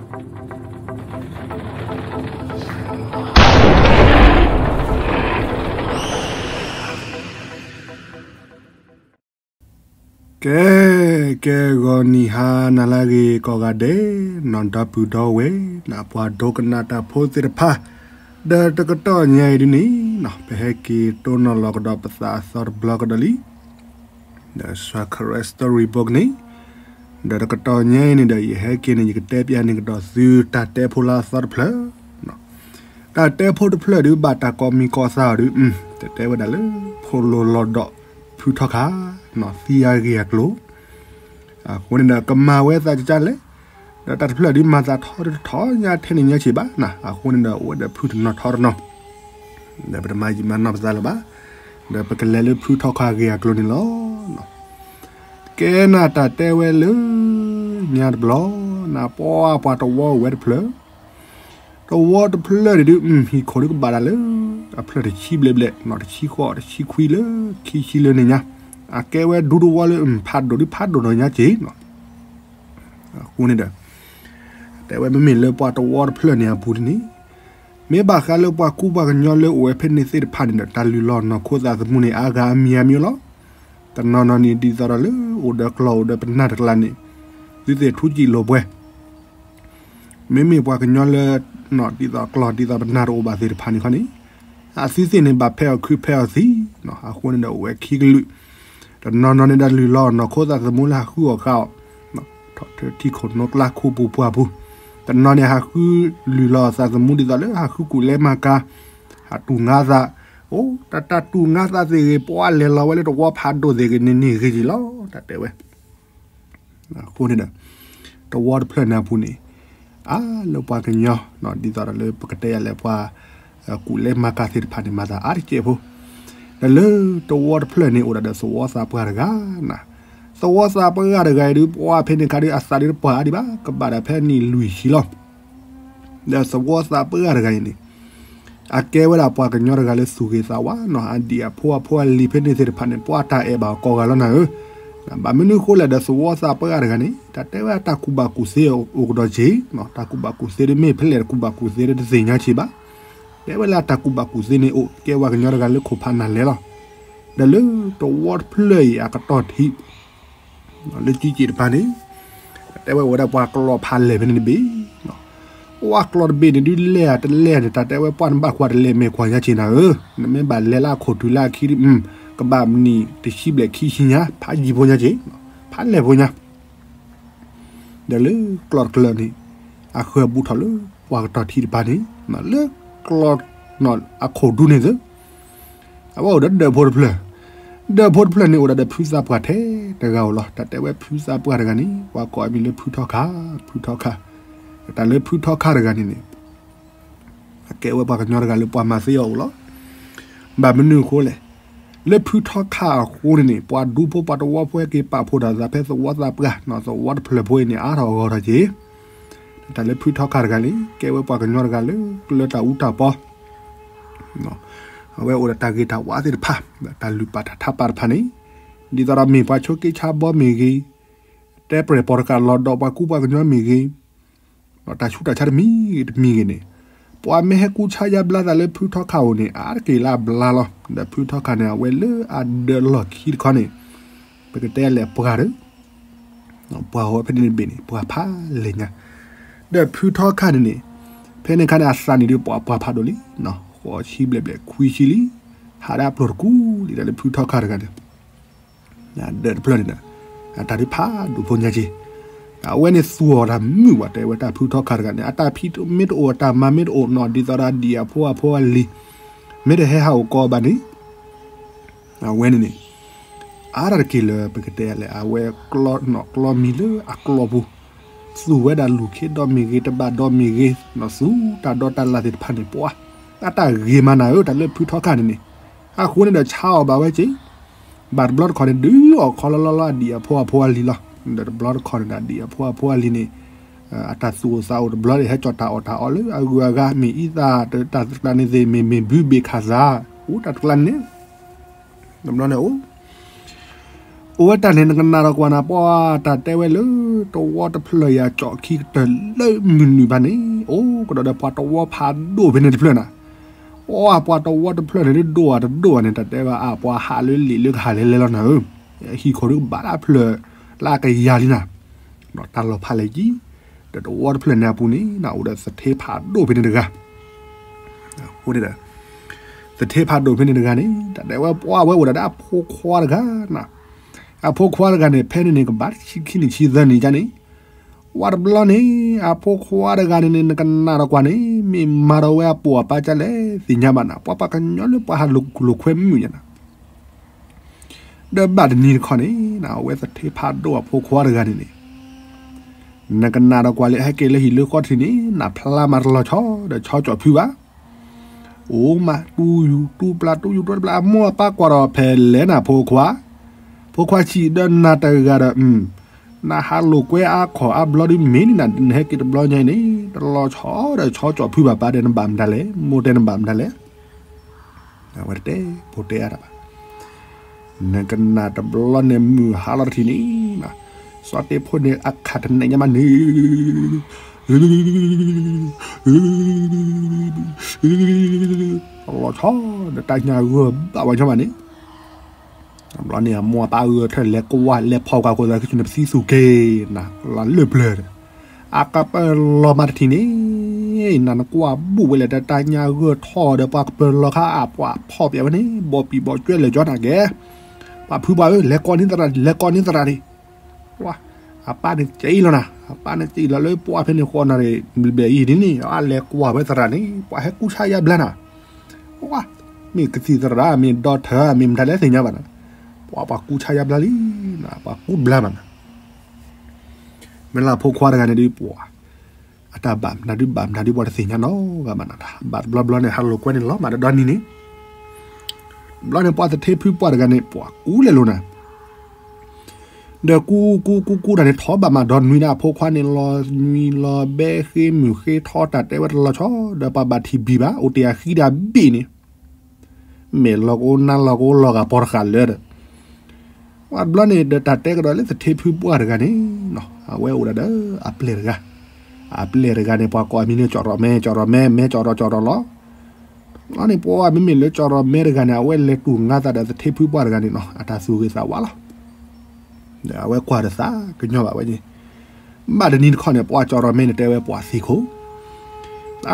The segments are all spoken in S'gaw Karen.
ကဲ, ကဲဂီၤနံၤဟါနၤလၢအဂ့ၤကိးဂၤဒဲး, နီၢ်ဒီပုၢ်ဒီဝဲၢ်, နပှၤဒိကနၣ်တၢ်ဖိသ့ၣ်တဖၣ်, ဒီးတကတီၢ်ညါအံၤဒ်န့ၣ်, ပဟဲက့ၤတိၢ်နီၣ်လီၤကဒီးပသးအသီတဘျီကဒီးလံ ဒီး Sawkere Storybook န့ၣ်, ဒီးတကတီၢ်ညါအံၤန့ၣ်ဒီး ယဟဲက့ၤန့ၣ် ယကတဲပျးန့ၢ်ကဒီးသုတၢ်တဲဖိလၢအသီတဖျၢၣ်, တၢ်တဲဖိတဖျၢၣ်ဒုးဘၣ်တၢ်ကိးမံၤကိးသးအီၤဒုး, တတဲဝဲဒၣ်လၢ ဖိလီၤဒီးဖုထီခါ, သံအဂ့ၢ်အကျိၤ, အဃိန့ၣ်ဒီးကမၤဝဲသးကကလဲၣ်, ဒီးတၢ်တဖျၢၣ်ဒုးမၤသးထီတထီညါထဲန့ၣ်ညါဆံးဘၣ်, အဃိန့ၣ်ဒီးအိၣ်ဝဲဒီးဖုတနီၤထီတနီၤ, ဒီးပတမၤယံာ်မၤနီၢ်ပသးလၢၤဘၣ်, ဒီးပကလဲၤလၢဖုထီခါအဂ့ၢ်အကျိၤန့ၣ်လီၤ. ကဲနၤတၢ်တဲဝဲလၢ ညါတဘျီ, နပှၤပှၤတဝီအိၣ်ဝဲတဖျၢၣ်, တဝီတဖျၢၣ်န့ၣ်ဒုး ဟံၣ်ခိၣ်ဒုးကဘၣ်ဒၣ်လၢ အဖျၢၣ်တဆံဘျဲၣ်ဘျဲၣ်, တဆံဃိး တဆံခွံလၢ ခံဆံလၢန့ၣ်ညါ, အကဲဝဲဒူတဝီလၢ ဖးဒိၣ်ဒုးဖးဒိၣ်နီၢ်ညါက့ၤ အဃိန့ၣ်ဒီး တဲဝဲမ့မ့ၢ်လၢပှၤတဝီတဖျၢၣ်န့ၣ်အပူၤဒ်န့ၣ်, မ့ၢ်ဘၣ်ဃးလၢပှၤကူပှၤကညီလၢအိၣ်ဝဲဖဲန့ၣ်သ့ၣ်တဖၣ်န့ၣ်ဒီး တၢ်လုၢ်လီၢ်နီၢ်ခိသးသမူန့ၣ် အါဂၤအမံၤအါမံၤလီၤ. တနီၤနီၤန့ၣ်ဒ်သိးဒီးလၢအိၣ်ဒီးကျီၢ်အိၣ်ဒီးပနၢ်တကျါန့ၣ်, သုသ့ၣ်ထူစံာ်လိာ်ပှဲၤ မ့မ့ၢ်ပှၤကညီလၢ ဒ်သိးကျီၢ်ဒ်သိးပနၢ်တအိၣ်ဘၣ်သ့ၣ်တဖၣ်န့ၣ်ခီန့ၣ်, အသုသ့ၣ်န့ၣ်ဘၣ်ဖဲအီၤခုဖဲအီၤသံ, အဃိန့ၣ်ဒီးအိၣ်ဝဲခံကလုာ်, တနီၤနီၤန့ၣ်ဒီးလုၢ်လီၤနီၢ်ခိသးသမူလၢဟးဃုအီၣ်ဃုအီ, ထီၣ်ထၢထံခိၣ်နိကျါခိၣ်ပူၤပှၢ်ပူၤ, တနီၤန့ၣ်ဟးဃုလုၢ်လီၤသးသမူဒ်သိးလၢဟးဃုကူၣ်လဲမၤကၤ, ဟးတူၢ်ငါသး, အိၣ်တၢ်တၢ်တူၢ်ငါသးသ့ၣ်ဂ့ၤ ပှၤလဲၤလီၤဝဲလၢတဝီဖးဒိၣ်သ့ၣ်ဂ့ၤန့ၣ်န့ၣ်ဂ့ၤက့ၤလီၤ တၢ်တဲဝဲ အဃိန့ၣ်ဒီး တဝီတဖျၢၣ်န့ၣ်အပူၤန့ၣ်, အါလၢပှၤကညီ ဒ်သိးဒီးလၢပကတဲယၤလဲၣ်ပှၤ ကူၣ်လဲမၤကၤသ့ၣ်တဖၣ်န့ၣ် မၤသးအါတကဲးဖိ, ဒီးလၢတဝီတဖျၢၣ်န့ၣ်အိၣ်ဒၣ်ဒီးသဝီသးပှၢ်တဂၤနၤ, သဝီသးပှၢ်တဂၤအံၤဒုး ပှၤဖဲန့ၣ်ခါဒုးအသးဒုးတပှၢ်အါဒံးဘၣ် ကဘၣ်ဒၣ်ဖဲနံၣ်လွံၢ်ဆံလီၤ ဒီးသဝီသးပှၢ်တဂၤအံၤန့ၣ်, အကဲဝဲဒၣ်ပှၤကညီတဂၤလၢသူၣ်ဂ့ၤသးဝါနီၤ, အဒံၣ်အဖိအဖိအလံၤဖဲန့ၣ်သ့ၣ်တဖၣ်န့ၣ် ပှၤတၢ်အဲၣ်ဘၣ်အီၤကိးဂၤလီၤနၤဧၢ, ဘၣ်မနုၤဃိလဲၣ်ဒီးသဝီသးပှၢ်တဂၤန့ၣ် တၢ်တဲဝဲအတၢ်ကူၣ်ဘၣ်ကူၣ်သ့အိၣ်ကဒီးက့ၤ, တၢ်ကူၣ်ဘၣ်ကူၣ်သ့ဒ်မ့ၢ်ဖဲလဲၣ်တကူၣ်ဘၣ်ကူၣ်သ့ဒ်တသ့ၣ်ညါက့ၤဘၣ်, တဲဝဲလၢအတၢ်ကူၣ်ဘၣ်ကူၣ်သ့န့ၣ်အိၣ် ကဲပှၤကညီတဂၤလၢခိၣ်ဖးနၢ်လဲၤလီၤ, ဒီးလၢတဝီတဖျၢၣ်အံၤအကတီၢ်ထံး လၢကံက့ၣ်တဖၣ်န့ၣ်, တဲဝဲအိၣ်ဝဲဒၣ်ပှၤကျီၢ်ဖးလဲၢ်ဖဲန့ၣ်တဘ့ၣ်, ပှၤကျီၢ်တဘ့ၣ်န့ၣ်ဒုးလဲၢ်တလဲၢ်န့ၣ် တၢ်တဲဝဲပှၢ်နဘၣ်ကွၢ်တလဲၢ်မဲာ်ကွၢ်ညါက့ၤနၤဧၢ, နမ့ၢ်ဘၣ်လဲၤလၢအခိၣ်တုၤလၢအခံဒုး, ကဘၣ်နံၣ်တဆံဘျဲၣ်ခံဆံညါ ဖးယံာ်ဖိညါက့ၤ, ဖးလဲၢ်ဖိညါ ဒီးလၢကျီၢ်တကျၢၢ်န့ၣ် အဃၢၤဘူးထီၣ်လၢပှၤကတီၢ်ထံးတဖၣ်န့ၣ်, လၢကျီၢ်အခိၣ်ဒူန့ၣ်သ့, အဝဲအိၣ်ဒီးဒၢးဖိတဖျၢၣ်, ဒၢးဖိတဖျၢၣ်န့ၣ်အိၣ်ဒၣ်ဒီးဖုသးပှၢ်ထဲတဂၤဧိၤလီၤ, တၢ်တဲဝဲဖုသးပှၢ်တဂၤန့ၣ် ပှၤကိးအမံၤလၢဖုထီခါ, ဖုထီခါ, တၢ်လၢဖုထီခါတဂၤန့ၣ်န့ၣ် အကဲဝဲပှၤကညီတဂၤလၢပှၤမၤသ့အီၤအိၣ်လီၤ. ဘၣ်မနုၤအဃိလဲၣ်, လၢဖုထီခါအဃိန့ၣ်န့ၣ် ပှၤဒူဖိပှၤတဝီဖိဟဲက့ၤပာ်ဖှိၣ်တၢ်သးဖဲသဝီသးပှၢ်, သဝီတဖျၢၣ်ဖိအံၤန့ၣ် အါထီၣ်အဂီၢ်ထီၣ်က့ၤ, တၢ်လၢဖုထီခါတဂၤန့ၣ် ကဲဝဲပှၤကညီတဂၤလၢကျၢၤတၢ်အူတၢ်ပီ အဝဲအိၣ်ဒီးတၢ်ဂ့ၤတၢ်ဝါသ့ၣ်တဖၣ်, တၢ်လုၢ်ပာ်တၢ်ထါပာ်တဖၣ်န့ၣ်, ဒ်သိးဒီးမ့ၢ်ပှၤဆိးက့ဆါဘီမ့ၢ်ဂ့ၤ, တဲပြဲၢ်ပီၢ်တကးလီၤဒီးပှၤကူပှၤကညီမ့ၢ်ဂ့ၤ, တၢ်ဆူးတၢ်ဆါတမံၤဂ့ၤတမံၤဂ့ၤန့ၣ်, ပှၤမ့ၢ်ဟဲကူဆါယါဘျါသးလၢဖုထီခါဧိၤန့ၣ် အါတက့ၢ်လၢအဘျါလီၤ. ဒီးဖုထီခါန့ၣ် အဝဲလၢအဒၢးလီၢ်ခံတခီန့ၣ်, ပကတဲလဲၣ်ပှၤဒီး ပှၤဟီၣ်ဝဲဖဲန့ၣ်တဘ့ၣ်န့ၣ် ပှၤဖးလဲၢ်ညါ, ဒီးဖုထီခါန့ၣ်န့ၣ်, ဖဲန့ၣ်ခါန့ၣ်အသးန့ၣ်ဒုးပှၤပှၤဖးဒိၣ်လံ, ဃိးဆံဘျဲၣ်ဘျဲၣ်ခွံဆံလံ, ဟးဒၣ်အပျိၢ်တကူလံဒီးလၢဖုထီခါတဂၤန့ၣ် ဒၢးတဖျၢၣ်န့ၣ်ဒီး, အတၢ်ဒုးဖးဒိၣ်ဖိညါက့ၤ, အဝဲန့ၣ်သူၣ်အီၤတၢ်မုာ်ဘၣ် တဲဝဲတၢ်ဖုထီခါတဂၤန့ၣ် အတၢ်ဖံးမ့ၢ်တအိၣ် အတၢ်မၤမ့ၢ်တအိၣ်နီၤ ဒ်သိးဒီးအဒံၣ်အဖိအဖိအလံၤ, မ့ၢ်တဟဲဟးအိၣ်ကီးဘၣ်န့ၣ် အဝဲန့ၣ်န့ၣ်, အါတက့ၢ်လၢပကတဲလဲၣ် အဝဲကျီနီၣ်ကျီမံၤလၢအကျီပူၤ, သူၣ်ဝဲဒၣ်လူၢ်ခ့ဒီမ့ၢ်ဂ့ၤ တဘၣ်ဒီမ့ၢ်ဂ့ၤ, သူၣ်တၢ်ဒီတၢ်လၢ်သ့ၣ်တဖၣ်န့ၣ် ပှၤအတၢ်ဂ့ၤမးနၤဧၢ တၢ်လၢဖုထီခါန့ၣ်န့ၣ်, အဃိန့ၣ်ဒီးဆါအီၤဘၣ်ဝဲက့ၤ, ဘၣ်တဘျီတခီၣ်န့ၣ် ဒုးအီၣ်ခီလီလီလီအဒံၣ်အဖိအဖိအလံၤလီၤ. ဒီးတဘျီတခီၣ်န့ၣ်ဒီး အဒံၣ်အဖိအဖိအလံၤန့ၣ် အတၢ်သူၣ်အိၣ်သးအိၣ်တဘျီန့ၣ် ဟဲကၠီၣ်တၢ်အီၣ်တၢ်အီလၢအဂုၤအဂၤ မ့ၢ်အံသၣ်တၢ်တကျါန့ၣ်သ့ၣ် မ့ၢ်မ့ၢ်ဘုဘ့ၣ်ခၣ်သး အိၣ်တၢ်တကျါန့ၣ်န့ၣ် တဘျီန့ၣ်အိၣ် အိၣ်ဝဲတၢ်န့ၣ် နကနၣ်ဒီးကွၢ်နၤ ပှၤတၢ်တဲဝဲလၢ တဝီတဖျၢၣ်အံၤ ကၠီၣ်ခံကတၢၢ်လၢမုၢ်နုာ်ဘၣ်န့ၣ် အိၣ်ကဒီးဒီးပှၤတဝီဖးဒိၣ်ဖဲန့ၣ်တဖျၢၣ်နၤ, အိၣ်ပှၤတဝီတဖျၢၣ်န့ၣ် ဒိၣ်ဧါတဒိၣ်ဧါန့ၣ် တၢ်တဲဘၣ်အါ ပှၤဟးလၢလံာ်လၢကဟးလဲၤလဲၤလီၤနၤဧၢ, ဟံၣ်ခိၣ်ဒုကဘၣ်လၢအဖျၢၣ်လၢအကယၤလံနၤ, တၢ်လီၤဖးလဲၤယံၤ, ဒီးတဝီတဖျၢၣ်န့ၣ်အပူၤန့ၣ် နအိၣ်ဒီးသထ့ဖးဒိၣ်ဖဲန့ၣ်တဂၤ အဃိန့ၣ်ဒီး သထ့ဖးဒိၣ်ဖဲန့ၣ်တဂၤန့ၣ် တၢ်တဲဝဲပှၤဝဲအိၣ်ဒီးအဖိခွါတဂၤနၤ, အဖိခွါတဂၤန့ၣ် ဖဲန့ၣ်န့ၣ် ကဘၣ်ဆံခံနံၣ်ဆံသၢနံၣ်ကန့ၣ်, ဝဲတဘျီန့ၣ် အဖိခွါတဂၤန့ၣ်န့ၣ် နကနၣ်ဒီးကွၢ်န့ၣ် မ့ၢ်မၤဒီးဝဲအပိာ်အပၢ်ကလဲၣ် သ့ၣ်ညါဘၣ်နၤ, ပှၤပှၤကညီလၢပှၤဟးလိာ်ခိၣ်လိာ်ခွဲမုာ်ညါနၤ ဒီးဘၣ်တနံၤတခီန့ၣ် အဝဲသထ့ဖးဒိၣ်အဖိခွါတဂၤန့ၣ်န့ၣ် နကနၣ်ဒီးကွၢ်လၢဟဲက့ၤလၢဟံၣ်လၢဃီထံးန့ၣ် နဖျါမၤတလီၤဆီဒီးဆီကၠီၣ်ဖုဘၣ်, အိၣ်မးတူယူၤတူပျၢ်တူယူၤတူပျၢ် အမိၢ်အပၢ်ကွၢ်ဒီးဖဲလဲၣ်နၤဖိခွါ, ဖိခွါဆံးဒီးနၤတဂၤဒီး နဟးလိာ်ကွဲအါခီၣ်အါဘျီဒ်မ့ၢ်န့ၣ်နၤ နဟဲက့ၤတဘျီညါအံၤန့ၣ် တလီၤဆီဒီးဆီကၠီၣ်ဖုဘၣ် ပၢ်တဲနဘၣ်မတၤလဲၣ် မိၢ်တဲနဘၣ်မတၤလဲၣ် အဝဲတတဲ ဖိတဲအါတၢ်ဘၣ်, နကနၣ်တဘျီန့ၣ်မုၢ်ဟါလီၤတထံၣ်န့ၣ်, စီၤတ့ဖိန့ၣ်အခးတနဲၣ်ညါမးန့ၣ်, လီၤဆီဒီးတၢ်ညၣ်ဂၢၢ်ဘၣ်ဝဲညီမးန့ၣ်, တဘျီန့ၣ်အမိၢ်အပၢ်အၢထၢၣ်လဲၤကွၢ်လဲၤဖီၣ်ကွၢ်ဃိသး ကဆူန့ၣ်ပသံသူၣ်က့ၤနၤ လီၤလၢပျၢၤဒီး အကပၢၢ်လီၤမးတထံၣ်န့ၣ်, နနကွၢ်ဘူးဝဲလဲၣ် တၢ်တၢ်ညၣ်ဂၢၢ်ထီၣ်ဒီးပှၤကပၢၢ်လီၤခါ အပှၤဖီၣ်ပျဲဝဲန့ၣ် ဘီပံၤဘီကၠွဲလဲၤကၠီနၤကဲ, ပှၤဖုပှၢ်ဧၢ လဲၤကိးန့ၢ်သရၣ် လဲၤကိးန့ၢ်သရၣ်န့ၣ်, ပှၤ အပၢ်န့ၣ်ကံလီၤနၤ အပၢ်န့ၣ်ကံလီၤလၢပှၢ်ဖဲန့ၣ်ဃီနၤရံၣ် ဘျဲၣ်အံၤဒ်န့ၣ် အလဲၤကွၢ်ဝဲသရၣ်န့ၣ် ပှၤဟဲကူဆါယါဘျါနၤ, ပှၤ မ့ၢ်ကသံၣ်သရၣ် မ့ၢ်ဒီထၢ မ့ၢ်မတၤလဲၣ်သ့ၣ်ညါဘၣ်နၤ, ပှၤပှၤကူဆါယါဘျါလံနၤ ပှၤကူဘျါဘၣ်နၤ မ့ၢ်လၢအဖိခွါတဂၤန့ၣ်ဒ်ပှၤ အတၢ်ဘၣ်မတၤဒုဘၣ်မတၤဒုပှၤတသ့ၣ်ညါနီတဂၤဘၣ်နၤ, ဘၣ်တဘျီဘျီန့ၣ် ဟးလိာ်ကွဲန့ၣ်လီၤမးဒီးဒီနံၤန့ၣ်, ဘျီန့ၣ်ပှၤသထ့ဖုပှၢ်တဂၤန့ၣ် ပှၤကူလဲၤလိာ်နၤ ဒီးကူကူကူကူတၢ်န့ၣ် ထီၣ်ဘၣ်မးဒီနွံနၤ အဖိခွါန့ၣ် လီၤနွံလီၤဘဲဃ့မုၢ်ဃ့ထီတၢ်တဲဝဲတလီၤဆီ ဒီးပှၤဘၣ်ထံၣ်ဘံၣ်ဘၣ် အိၣ်တ့ၢ်အဃံဒၣ်ဘ့ၣ်န့ၣ် မဲာ်လီၤကအိၣ်နါလီၤကအိၣ်လီၤဂာ်ပီၤတဃာ်လၢဒီး ပှၤတဘျီန့ၣ်ဒီးတၢ်တဲကဒီးလၢသထ့ဖုပှၢ်တဂၤန့ၣ် အဝဲအိၣ်ဒၣ်ဒီးအပျဲၢ်တဂၤ, အပျဲၢ်တဂၤန့ၣ် ပှၤကိးအမံၤန့ၣ် ကၠီၣ်ရီၣ်မဲ ကၠီၣ်ရီၣ်မဲ မဲကၠီၣ်ရီၣ်ကၠီၣ်ရီၣ်လီၤ လီၤန့ၣ် ပှၤမ့မ့ၢ်လၢကၠီၣ်ရီၣ်မဲတဂၤန့ၣ် အဝဲလဲၤတူၢ်ငါသးဒီးသထ့ဖုပှၢ်တဂၤန့ၣ်နီၤ အတၢ်သူၣ်ဂ့ၤသးဝါလီၤ. ဒီးအဝဲကွၢ်ဒီးသးကညီၤဘၣ်ဝဲန့ၣ်, ဘၣ်တနံၤတခီန့ၣ် ပှၤကၠီၣ်ရီၣ်မဲန့ၣ်တဲဝဲပှၤသ့ၣ်ခိၣ်,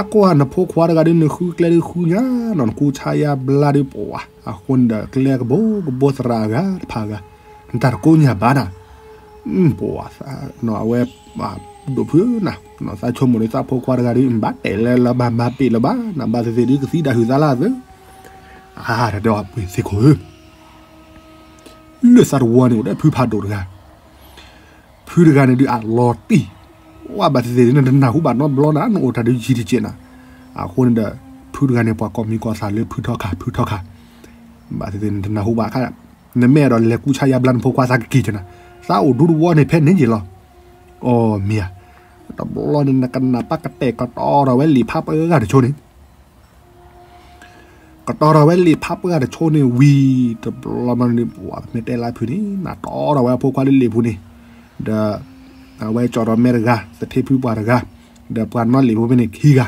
အကွၢ်နဖိခွါတဂၤဒုး နဃုကျဲဒုးဃုညါနီၤ နကူဆါယါဘျါဒုးပှၤ, အဃိန့ၣ်ဒီးကျဲကဘိကဘိသရၣ်အဂၤတဖၣ်အဂၤ, နတၢ်တကိးညၣ်ဘၣ်နၤ ပှၤ, အဝဲ, ဒိၣ်ဖုနၤ, သးဆိကမိၣ်ဒီးသးဖိခွါတဂၤဒုး ဘၣ်တဲာ်လၢလၢၤဘၣ် မၤပ့ၢ်လၢၤဘၣ်, နဘၣ်သ့ၣ်သ့ၣ်ဒုး ကသံဒၣ်ဟုၣ်သးလၢအသၢ, အါ, တၢ်တဲအီၤပှ့ၤသ့ၣ်ခိၣ်ဧၢ, လၢသးတဝီန့ၣ်အိၣ်ဒီးဖုဖးဒိၣ်တဂၤ, ဖုတဂၤန့ၣ်ဒုးအလီၤတံၢ်, ဝဲဘၣ်သ့ၣ်သ့ၣ်ဒုး နတနၢ်ဟူဘၣ်နီတဘျီနၤ နအိၣ်တၢ်ဒုးယံာ်တက့ၢ်နၤ, အဃိန့ၣ်ဒီး ဖုတဂၤန့ၣ် ပှၤကိးမံၤကိးသးလၢဖုထီခါ ဖုထီခါ ဘၣ်သ့ၣ်သ့ၣ်နတနၢ်ဟူဘၣ်ခါ, နမ့ၢ်အဲၣ်ဒိးလဲၤကူဆါယါဘျါနဖိခွါသးကက့ၤကနၤ, သးအိၣ်ဒူတဝီန့ၣ်ဖဲန့ၣ်ယ့ၣ်လီၤ. အီ မ့ၢ်ဧါ, တဘျီန့ၣ် နကနၣ်ပၢ်ကတဲာ်ကတီၤထီၣ်ဝဲလံာ်ဖးပှၢ်ဂၤတဆိန့ၣ်, ကတီၤထီၣ်ဝဲလံာ်ဖးပှၢ်ဂၤတဆိန့ၣ်ဝံၤ, တဘျီမ့ၢ်န့ၣ် ပှၤမ့ၢ်တဲလၢဖုန့ၣ် နတီထီၣ်ဝဲအဖိခွါလၢလံာ်ပူၤန့ၣ်, ဒီး အဝဲကၠီၣ်ရီၣ်မဲတဂၤ သထ့ဖုပှၢ်တဂၤ, ဒီးပှၤနီၣ်လံာ်ဖိဖဲန့ၣ်ခံဂၤ,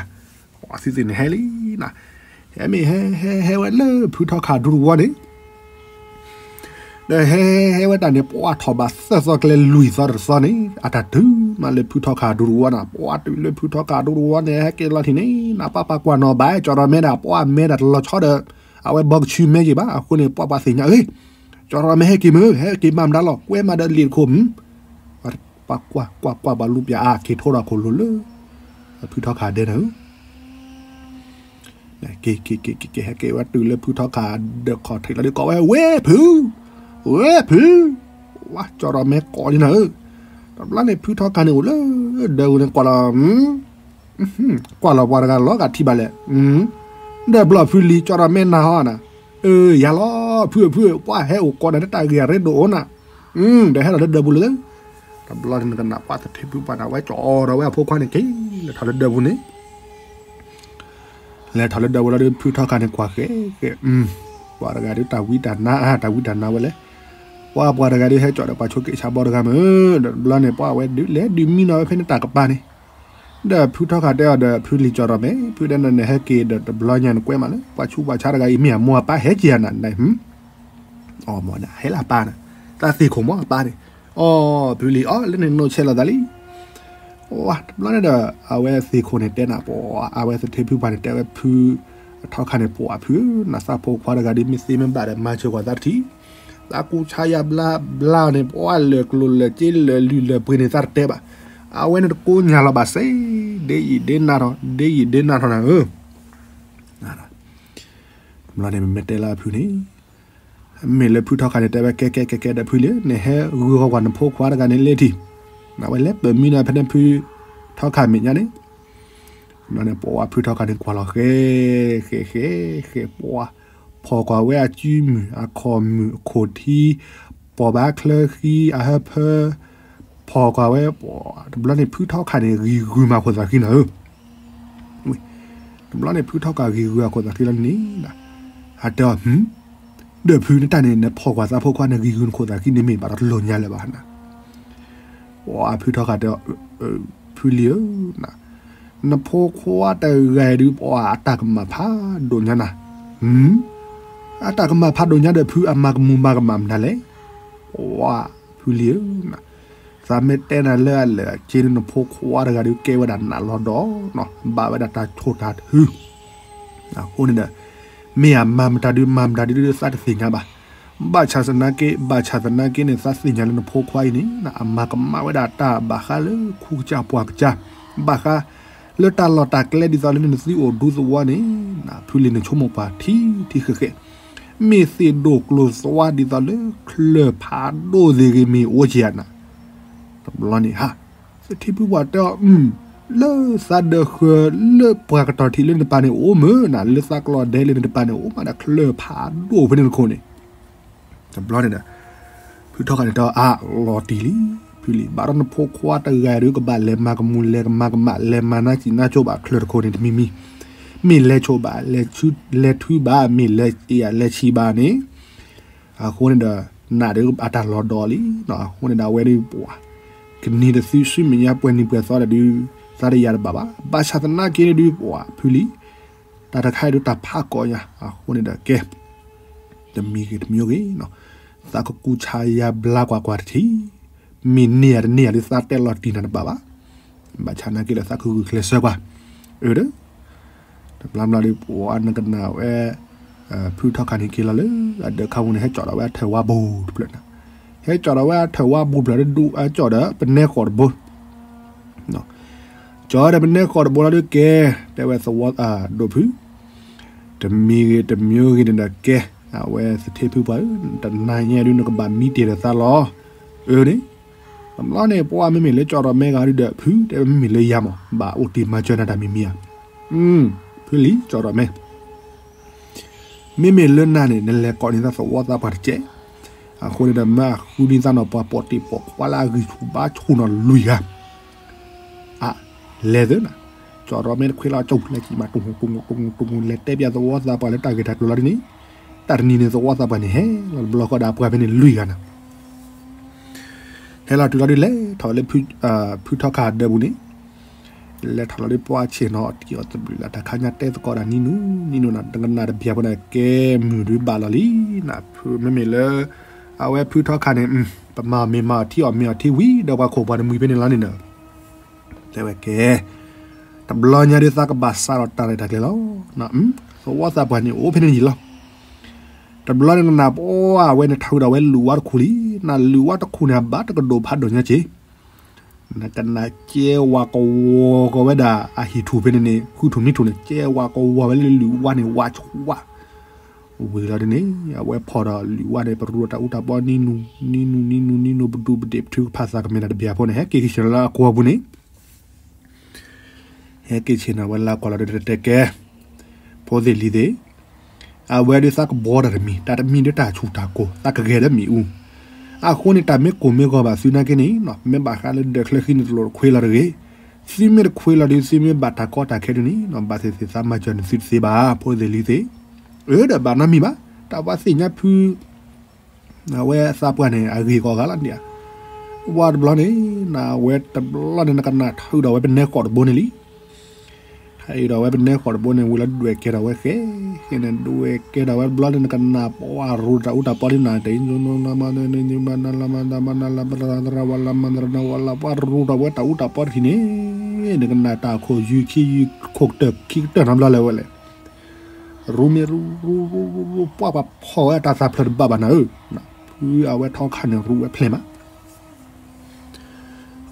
ပှၤသ့ၣ်သ့ၣ်န့ၣ်ဟဲလံနၤ, ဟဲမ့ၢ်ဟဲဟဲဟဲဝဲလၢဖုထီခါဒူတဝီန့ၣ် ဒီးဟဲဟဲဝဲတၢ်န့ၣ် ပှၤထီၣ်ဘၣ်သၢသီကျဲလွံၢ်သီတသီန့ၣ် အတၢ်တုၤမးလၢဖုထီခါဒူတဝီနၤ, ပှၤတုၤလၢဖုထီခါဒူတဝီန့ၣ် ဟဲက့ၤလီၤထံၣ်န့ၣ် နပၢ်ပာ်ကွၢ်နီၣ်ဘၣ် ကၠီၣ်ရီၣ်မဲဒၣ် ပှၤမဲဒၣ်တလီၤဆီဒီး အဝဲဘီကဆူမဲက့ၤဘၣ်, အဃိန့ၣ် ပှၤပှၤသ့ၣ်ညါ အ့ ကၠီၣ်ရီၣ်မဲဟဲက့ၤမ့ၢ် ဟဲက့ၤမၤမတၤလီၤ ကွဲမးဒီးလံာ်တခိၣ်မး, ပှၤကွၢ်ကွၢ်ကွၢ်ပှၤလူၤပၠးအါ က့ၤထိဒီးခိၣ်လိၤလၢ ဖုထီခါဒဲနၤဧၢ က့ၤက့ၤက့ၤက့ၤက့ၤ ဟဲက့ၤဝဲတုၤလၢဖုထီခါဒီးခီၣ်ထံးလီၤဒုးကိးဝဲ ဝဲၢ်ဖု, ဝဲၢ်ဖု, ဝဲၢ်ကၠီၣ်ရီၣ်မဲကိးလံနၤဧၢ, တဘျီန့ၣ်ဖုထီခါန့ၣ်အိၣ်လၢ ဒၢးပူၤန့ၣ်ကွၢ်လီၤ, ကွၢ်လီၤပှၤတဂၤလီၤဂာ်ထံၣ်ဘၣ်လဲၣ်, ဒီးဘျီၣ်ဖုလံၤကၠီၣ်ရီၣ်မဲနၤဟီနၤ, အၢ ယၤလီၤ ဖုဧၢဖုဧၢ ပှၤဟဲအိၣ်ကိးနၤလၢတၢ်ဂ့ၢ်အရ့ဒိၣ်အိၣ်နၤ, ဒီးဟဲလီၤလၢဒၢးပူၤလၢ တဘျီန့ၣ်နကနၣ်ပှၤသထ့ဖုပှၢ်န့ၣ် အဝဲကၠီၣ်ဒီးဝဲအဖိခွါန့ၣ်က့ၤ လဲၤထီၣ်လၢဒၢးပူၤန့ၣ်, လဲၤထီၣ်လၢဒၢးပူၤလီၤဒီးဖုထီခါန့ၣ်ကွၢ်ဃဲဃဲ, ပှၤတဂၤဒုးတၢ်ဝံတၢ်နါ တၢ်ဝံတၢ်နါဝဲလဲၣ် ပှၤပှၤတဂၤဒုးဟဲကၠီၣ်ဒီးပှၤဆိက့ဆါဘီတဂၤမ့ၢ်, ဒီးတဘျီန့ၣ် ပှၤဝဲဒုးလဲၤဒုးမံနီၤဝဲဖဲန့ၣ်တၢ်ကပၤန့ၣ်, ဒီးဖုထီခါတဲအီၤဒီး ဖုလံၤကၠီၣ်ထီၣ်မဲာ် ဖုတဲနၤန့ၣ် ဟဲက့ၤဒီးတဘျီညါနကွဲးမးလၢ ပှၤဆူးပှၤဆါတဂၤအံၤ မ့ၢ်အမိၢ်အပၢ်ဟဲက့ၤဧါနၤန့ၣ်, အီ မ့ၢ်ဒၣ်ဟဲလၢအပၢ်န့ၣ်, တၢ်သ့ၣ်ခိၣ်မ့ၢ်အပၢ်န့ၣ်, အီ ဖုလံၤအီ လၢန့ၣ်နီၢ်ဆဲးလိာ်သးလံ တဘျီန့ၣ်ဒီး အဝဲသ့ၣ်ခိၣ်န့ၣ်တဲနၤပှၤ အဝဲသထ့ဖုပှၤန့ၣ် တဲဝဲဖုထီခါန့ၣ် ပှၤဖုဧၢ, နသးဖိခွါတဂၤဒ်မ့ၢ်သ့မ့ၢ်ဘၣ်ဒီး မၤစၢၤကွၢ်သးတထံၣ်, သးကူဆါယါဘျါဘျါန့ၣ် ပှၤလၢာ်ကျိၤလၢာ်စ့လၢာ်လုၢ်လၢာ်ပှ့ၤန့ၣ် သးတတဲဘၣ်, အဝဲန့ၣ်တကိညၣ်လီၤဘၣ်စ့, ဒ်ယံာ်ဒ်နၤထီၣ် ဒ်ယံာ်ဒ်နၤထီၣ်နၤဧၢ တဘျီန့ၣ် မ့မ့ၢ်တဲလၢအဖုန့ၣ်, မ့ၢ်လၢဖုထီခါန့ၣ် တဲဝဲကဲကဲကဲကဲဒီးဖုလံၤ နဟဲဂုာ်ဂီၤကွၢ်နဖိခွါတဂၤန့ၣ်လဲၣ်ထံၣ်, အဝဲလဲၤပၢၢ်မံနီၤဖဲန့ၣ်ဖုထီခါမဲာ်ညါန့ၣ်, ဘျီန့ၣ် ပှၤဖုထီခါန့ၣ်ကွၢ်လီၤဃဲ ဃဲ ဃဲ ဃဲ ပှၤ ဖီၣ်ကွၢ်ဝဲအစုမုၢ် အခီၣ်မုၢ် အခိၣ်ထံ, ပှၤဘၣ်ချၢဃံ အဟၢဖၢ ဖီၣ်ကွၢ်ဝဲ တဘျီန့ၣ် ဖုထီခါန့ၣ် ဂံၢ်ဂုာ်မၤခိၣ်သးဃံနၤဧၢ တဘျီန့ၣ် ဖုထီခါဂံၢ်ဂုာ်အခိၣ်သးဃံလီၤန့ၣ်, အတဲအီၤ ဒီးဖုနတၢ်န့ၣ် နဖီၣ်ကွၢ်သးဖိခွါန့ၣ် ဂံၢ်ဂုာ်နခိၣ်သးဃံန့ၣ် မ့ၢ်ဘၣ်တလိၣ်ညါလၢၤဘၣ်နၤ, ပှၤဖုထီခါတဲအီၤ ဖုလံၤဧၢ, နဖိခွါတဂၤဒုး ပှၤအတၢ်ကမၣ်ဖးဒိၣ်ညါနၤ, အတၢ်ကမၣ်ဖးဒိၣ်ညါဒီးဖုအမၤကမူၤမၤကမၣ်မတၤလဲၣ်, ပှၤဖုလံၤဧၢ, သးမ့ၢ်တဲနၤလၢအလၢာ်အက့ဒုး နဖိခွါတဂၤဒုးကဲဝဲဒၣ်နးလီၤဒီး, ဘၣ်ဝဲဒၣ်တၢ်ဆိၣ်တၢ်ထု, အဃိန့ၣ်ဒီး မ့ၢ်အမၤမတၤဒုး မၤမတၤဒုး သးတသ့ၣ်ညါဘၣ်, ဘၣ်ဆၣ်သနာ်က့ ဘၣ်ဆၣ်သနာ်က့န့ၣ် သးသ့ၣ်ညါလၢနဖိခွါအံၤန့ၣ် အမၤကမၣ်ဝဲဒၣ်တၢ်ဘၣ်ဃးလၢခူကစၢ်ပှၤကစၢ်, ဘၣ်ဃးလၢတၢ်လီၢ်တၢ်ကျဲဒ်သိးလၢနသုအိၣ်ဒူသဝီန့ၣ်, ဖုလံၤနဆိကမိၣ်ပှၤထံထံဃဲဃဲ, မ့ၢ်သ့ၣ်ဒိၣ်ကျိၤသွါဒ်သိးလၢချၢၣ်ဖးဒိၣ်သ့ၣ်ဂ့ၤမ့ၢ်အိၣ်က့ၤဧါနၤ, တဘျီန့ၣ်ဟါ သထ့ဖုပှၤတဲအီၤ လၢသးဒၢးဃၢၤ လၢပှၤကတီၤထံးလၢနပၤန့ၣ်အိၣ်မ့ၢ်နၤ, လၢသးကျီၢ်ဒဲလၢနတပၤန့ၣ် အိၣ်မးဒီးချၢၣ်ဖးဒိၣ်ဖဲန့ၣ်တခိၣ်န့ၣ်, တဘျီန့ၣ်ဒီး ဖုထီခါန့ၣ်တဲအီၤ အါ လီၤတံၢ်လံ, ဖုလံၤ ဘၣ်ဒီးနဖိခွါတဂၤဒုး ကဘၣ်လဲၤမၤကမူၤ လဲၤကမၤကမၣ် လဲၤမၤနါစံၣ်နါစိဘၣ်ချၢၣ်တခိၣ်န့ၣ်တမံၤမံၤ, မ့ၢ်လဲၤဆိဘၣ် လဲၤထုဘၣ် မ့ၢ်လဲၤစံၣ်ယၤလဲၤဆံးဘၣ်န့ၣ်, အဃိန့ၣ်ဒီး နးဒုးအတၢ်လီၤဒီးလံ, အဃိန့ၣ်ဒီးအဝဲဒုးပှၤ ကနံၤတသုးဆူမဲာ်ညါပှဲၤနံၤပှဲၤသီဒီးဒုး သးတယာ်တဘၣ်ဘၣ်, ဘၣ်ဆၣ်သနာ်က့န့ၣ်ဒုးပှၤဖုလံၤ တၢ်တခါအံၤဒုးတၢ်ဖးကိးညါ, အဃိန့ၣ်ဒီးကဲ တမံၤဂ့ၤတမံၤဂ့ၤ, သးကကူဆါယါဘျါကွၢ်ကွၢ်တထံၣ်, မ့ၢ်န့ၢ်ယၤတန့ၢ်ယၤဒုးသးတဲလီၤတံၢ်နၤတဘၣ်ဘၣ်, ဘၣ်ဆၣ်သနာ်က့ဒီးသးကဂုာ်ကျဲးစၢးကွၢ်, အၢဒီး တဘျီဘျီဒုးပှၤနကနၣ်ဝဲ ဖုထီခါန့ၣ်က့ၤလီၤလၢ အဒၢးခါပူၤန့ၣ် ဟဲကၠီၣ်ဒီးဝဲအထၢၣ်ဝါဘိတဖျၢၣ်နၤ, ဟဲကၠီၣ်ဒီးဝဲအထၢၣ်ဝါဘိတဖျၢၣ်ဒုး ဟဲကၠီၣ်ဒီးပနဲဃီၤတဘိ ကၠီၣ်ဒီးပနဲဃီၤတဘိလီၤဒုးကဲ, တဲဝဲသဝီဒိၣ်ဖု, တမံၤဂ့ၤတမံၤဂ့ၤန့ၣ်ဒီးကဲ, အဝဲသထ့ဖုပှၤဧၢ, တနၤညါဒုးနကဘၣ်မံတ့ၢ်ဒီးသးလီၤ, အၢန့ၣ်, တဘျီန့ၣ် ပှၤမ့မ့ၢ်လၢကၠီၣ်ထီၣ်မဲဂၤဒုးဒီးဖု, တဲဝဲမ့မ့ၢ်လၢယၤမး ဘၣ်အိၣ်တ့ၢ်မၤစၢၤနၤတၢ်မံၤမံၤဧါ, ဖုလံၤကၠီၣ်ထီၣ်မဲ မ့မ့ၢ်လၢနၤန့ၣ် နလဲၤကိးန့ၢ်သးသဝီသးပှၢ်တကဲး, အဃိန့ၣ်ဒီးမ့ၢ်ဃုန့ၢ်သးနီၢ်ပှၤပိာ်တ့ၢ်ပိာ်ခွါလၢအဂံၢ်ဆူၣ်ဘါဆူၣ်နီၢ်လွံၢ်ဂၤ, အလဲၤသ့နၤ, ကၠီၣ်ထီၣ်မဲတခွ့လီၤကၠိလဲၤကံၣ်မး တူၢ်မူတူၢ်မူတူၢ်မူတူၢ်မူ လဲၤတဲပၠးသဝီသးပှၢ်လၢတၢ်ဂ့ၢ်တၢ်ကျိၤလီၤဒ်န့ၣ်, တၢ်တနံၤန့ၣ်သဝီသးပှၢ်န့ၣ် ဟဲလီၤတဘျီဃီဒီးပှၤဖဲန့ၣ်လွံၢ်ဂၤနၤ ဟဲလီၤတုၤလီၤဒုး လဲၤထီၣ်လၢ ဖုထီခါအဒၢးပူၤန့ၣ်, လဲၤထီၣ်လီၤဒုး ပှၤဆ့ၣ်နီၤအီၣ်တံၢ်အီၣ်သဘျုးလၢတၢ်ခါညါတဲသကိးဒၣ်နံၤနူၤ နံၤနူၤနၤ တကနၣ်တဘျီဖိန့ၣ် ကဲမုၢ်ဒုးဘၣ်လီၤလံနၤ, ဖုမ့မ့ၢ်လၢ အဝဲဖုထီခါန့ၣ် ပမၤအီၣ်မ့ၤမၤအီၣ်ထံအီၣ်မ့ၤအီၣ်ထံဝံၤဒီးပှၤခိၣ်ပှၤတမှံၤဖဲန့ၣ်လီၤန့ၣ်ဒီး တဲဝဲကဲ တဘျီညါဒုးသးကဘၣ်စးထီၣ်တၢ်ရဲၣ်တၢ်ကျဲၤလီၤ, သဝီသးပှၢ်န့ၣ်အိၣ်ဖဲန့ၣ်ယံၤလီၤ. တဘျီန့ၣ်နနၢ်ပှၤအဝဲန့ၣ်ထီၣ်ဝံၤဒီးအဝဲလူၣ်ဝါတခူၣ်လံ, နလုၣ်ဝါတခူၣ်န့ၣ် အဘၣ်တကဒိၣ်ဖးဒိၣ်ညါက့ၤ, နကနၣ်ကဲဝါကဝီၤကဝဲဒၣ်အဟံၣ်ထူၣ်ဖဲန့ၣ်န့ၣ် ဃုထူၣ်နံထူၣ်န့ၣ် ကဲဝါကဝီၤဝဲလၢလုၣ်ဝါန့ၣ် ဝါဆှါ ဝံၤလီၤဒ်န့ၣ် အဝဲဖီၣ်ဒီးလုၣ်ဝါန့ၣ် ပရူအတၢ်အူတၢ်ပီနံၤနူၤ နံၤနူၤ နံၤနူၤ နံၤနူၤ ပဒူပဒ့ၣ်ပထုကဖၣ်သးကမဲာ်တၢ်တဘျီဖိန့ၣ် ဟဲက့ၤက့ၤဆ့ၣ်နီၤလၢအကွီၢ်ပူၤန့ၣ် ဟဲက့ၤဆ့ၣ်နီၤဝဲလၢအကွီၢ်လီၤဒီးတဲကဲ, ဖိသ့ၣ်လံၤသ့ၣ်, အဝဲဒုးသးကဘှီတၢ်တမံၤ တၢ်တမံၤဒုးတၢ်ဆူၣ်တၢ်ကိၢ် သးကဂဲၤလၢမ့ၣ်အူ, အဃိန့ၣ် တၢ်မ့ၢ်ကိၢ်မ့ၢ်ဂီၤဘၣ်သုနာ်က့န့ၣ် မ့ၢ်ဘၣ်ဃးလၢဒၢးချၢဃံန့ၣ်တလိၣ်တခွ့လီၤတဂ့ၤ, သုမ့ၢ်တခွ့လီၤဒုး သုမ့ၢ်ဘၣ်တၢ်ကီတၢ်ခဲဒုးန့ၣ် ဘၣ်သ့ၣ်သ့ၣ်သးမၤစၢၤနသုတသ့ဘၣ် ဖိသ့ၣ်လံၤသ့ၣ်, အၢဒီးဘၣ်နီတမံၤဘၣ် တၢ်ပှၤသ့ၣ်ညါဖု အဝဲသးပှၢ်န့ၣ် အဂ့ၢ်ကီးဂၤလီၤဒံးဧါ. ဝါတဘျီန့ၣ် နဝဲတဘျီန့ၣ် နကနၣ်ထုးဒီးဝဲပနဲဃီးတဘိန့ၣ်လံ. ထုးဒီးဝဲပနဲဃီးတဘိန့ၣ် ဝံၤလီၤဒွဲၣ်ကဲထီၣ်ဝဲဃဲ, ဃဲန့ၣ်ဒွဲၣ်ကဲထီၣ်ဝဲတဘျီန့ၣ် နကနၣ်ပှၤရူးတၢ်အူတၢ်ပီဒ်နၤတ့ ပှၤရူးတၢ်အူတၢ်ပီတထံၣ်န့ၣ် နကနၣ်တၢ်ခိၣ်ယုၢ်ခံယုၢ်ခိၣ်ကတၢၢ်ခံကတၢၢ်နီတဘျီလၢၤဝဲလဲၣ်. ရူးမ့ၢ်ရူးရူးရူးရူး ပှၤပှၤဖီၣ်ဝဲအတၢ်သးဖျၢၣ်တဘၣ်ဘၣ်နၤဧၢ, ဖုအဝဲထီခါန့ၣ်ရူးဝဲဖျဲၣ်မး,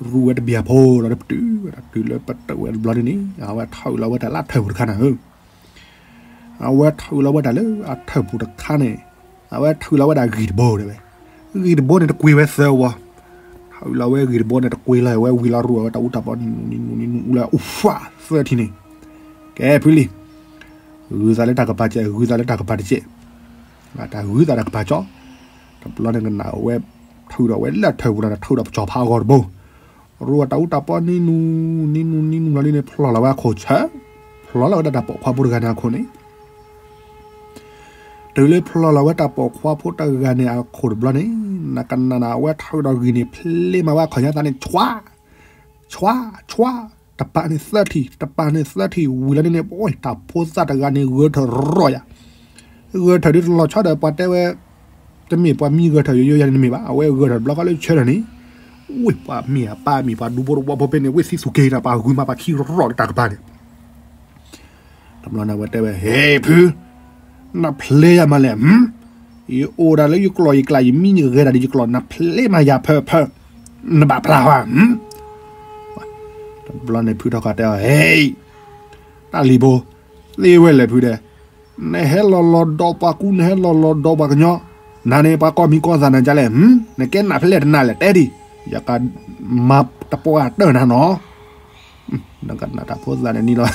ရူးဝဲတဘျီဖိဒီးပတုာ်ဝဲဒၣ်တုၤလၢပတုာ်ဝဲတဘျီန့ၣ်န့ၣ် အဝဲထုးလီၤဝဲတၢ်လၢအထၢၣ်ပူၤတခါနၤဧၢ, အဝဲထုးလီၤဝဲတၢ်လၢအထၢၣ်ပူၤတခါန့ၣ် အဝဲထုးလီၤဝဲဒၣ်ဂံၢ်တဘိတဲဝဲ, ဂံၢ်တဘိန့ၣ်တကွံဝဲသၢဝီ, ထုးလီၤဝဲဂံၢ်တဘိန့ၣ် တကွံလီၤဝဲဝံၤလီၤရူးဝဲတၢ်အူတၢ်ပီနံၤနံၤနံၤနံၤနံၤနံၤအူလၢအူဖးသၢထံၣ်န့ၣ်, ကဲဖုလံ ဂုၤသးလၢတၢ်ကပၤစဲး ဂုၤသးလၢတၢ်ကပၤတစဲး, တၢ်ဂုၤသးတၢ်ကပၤကၠီ, တဘျီန့ၣ်ကနၣ်ဝဲ ထုးဒီးဝဲလၢထၢၣ်ပူၤဒီးထုးဒီးပကၠီၤဖးအဂီၢ်တဘိ, ရူးဝဲတၢ်အူတၢ်ပီနံၤနံၤနံၤနံၤနံၤနံၤလီၤဒ်န့ၣ် ဖျီၣ်လီၤဝဲအခိၣ်ဆၢ, ဖျီၣ်လီၤဝဲဒၣ်တၢ်ပိာ်ခွါဖိတဂၤန့ၣ်အခိၣ်န့ၣ် တုၤလၢဖျီၣ်လီၤဝဲတၢ်ပိာ်ခွါဖိတဂၤန့ၣ်အခိၣ်တဘျီန့ၣ် နကနၣ်နၤ အဝဲထုးဒီးဂံၢ်န့ၣ် ဖျ့မးဝဲအခီၣ်ညါသးန့ၣ် ဆွး, ဆွး, ဆွး, တပၤန့ၣ်သၢထံၣ် တပၤန့ၣ်သၢထံၣ် ဝံၤလီၤန့ၣ်န့ၣ် ပတၢ်ဖိသၣ်တဂၤန့ၣ် ဂဲၤထၢၣ်ရီၢ်ယၤ, ဂဲၤထၢၣ်ဒ်တလီၤဆီဒီးပှၤတဲဝဲ တမ့ၢ်ပှၤမံဂဲၤထၢၣ်ယိယိယၤန့ၣ်တမ့ၢ်ဘၣ် အဝဲဂဲၤထၢၣ်တဘျီဃီလၢဆၢထၢၣ်န့ၣ်, ဝ့ၢ်ပှၤမ့ၢ်အပၢ်မ့ၢ်ပှၤဒူဖိတဝီဖိဖဲန့ၣ် ဝ့ၢ်သံသူၣ်က့ၤတၢ်ပှၤဂုၤမးပှၤခံရီၢ်လၢတၢ်ကပၤန့ၣ် တဘျီန့ၣ်ဝဲတဲဝဲ ဟ့ၣ်ဖု, နဖျ့ယၤမးလဲၣ်, ယအိၣ်ဒၣ်လၢယကျိာ်ယကျါ ယမံယဂဲၤဒၣ်ဒီးယကျိာ် နဖျ့မးယၤဖၢဖၢ, နဘၣ်ဖျါဝဲ, တဘျီန့ၣ်ဖုထီခါတဲအီၤ ဟ့ၣ်, တၢ်လံၤဖိ, သ့ဝဲလဲၣ်ဖုဒဲး, နဟဲလီၤလီၤဒီးပှၤကူ နဟဲလီၤလီၤဒီးပှၤကညီ, နၤန့ၣ်ပှၤကီၢ်မံၤကီၢ်သးနၤဒ်လဲၣ်, နကဲနၢ်ဖဲလဲၣ်တနၢ်လဲၣ် တဲဒံး, ယကမၤတပှၢ်တၢၢ်နၤနီၤ နကနၣ်တၢ်ဖိသၣ်န့ၣ်န့ၣ်လီၤ,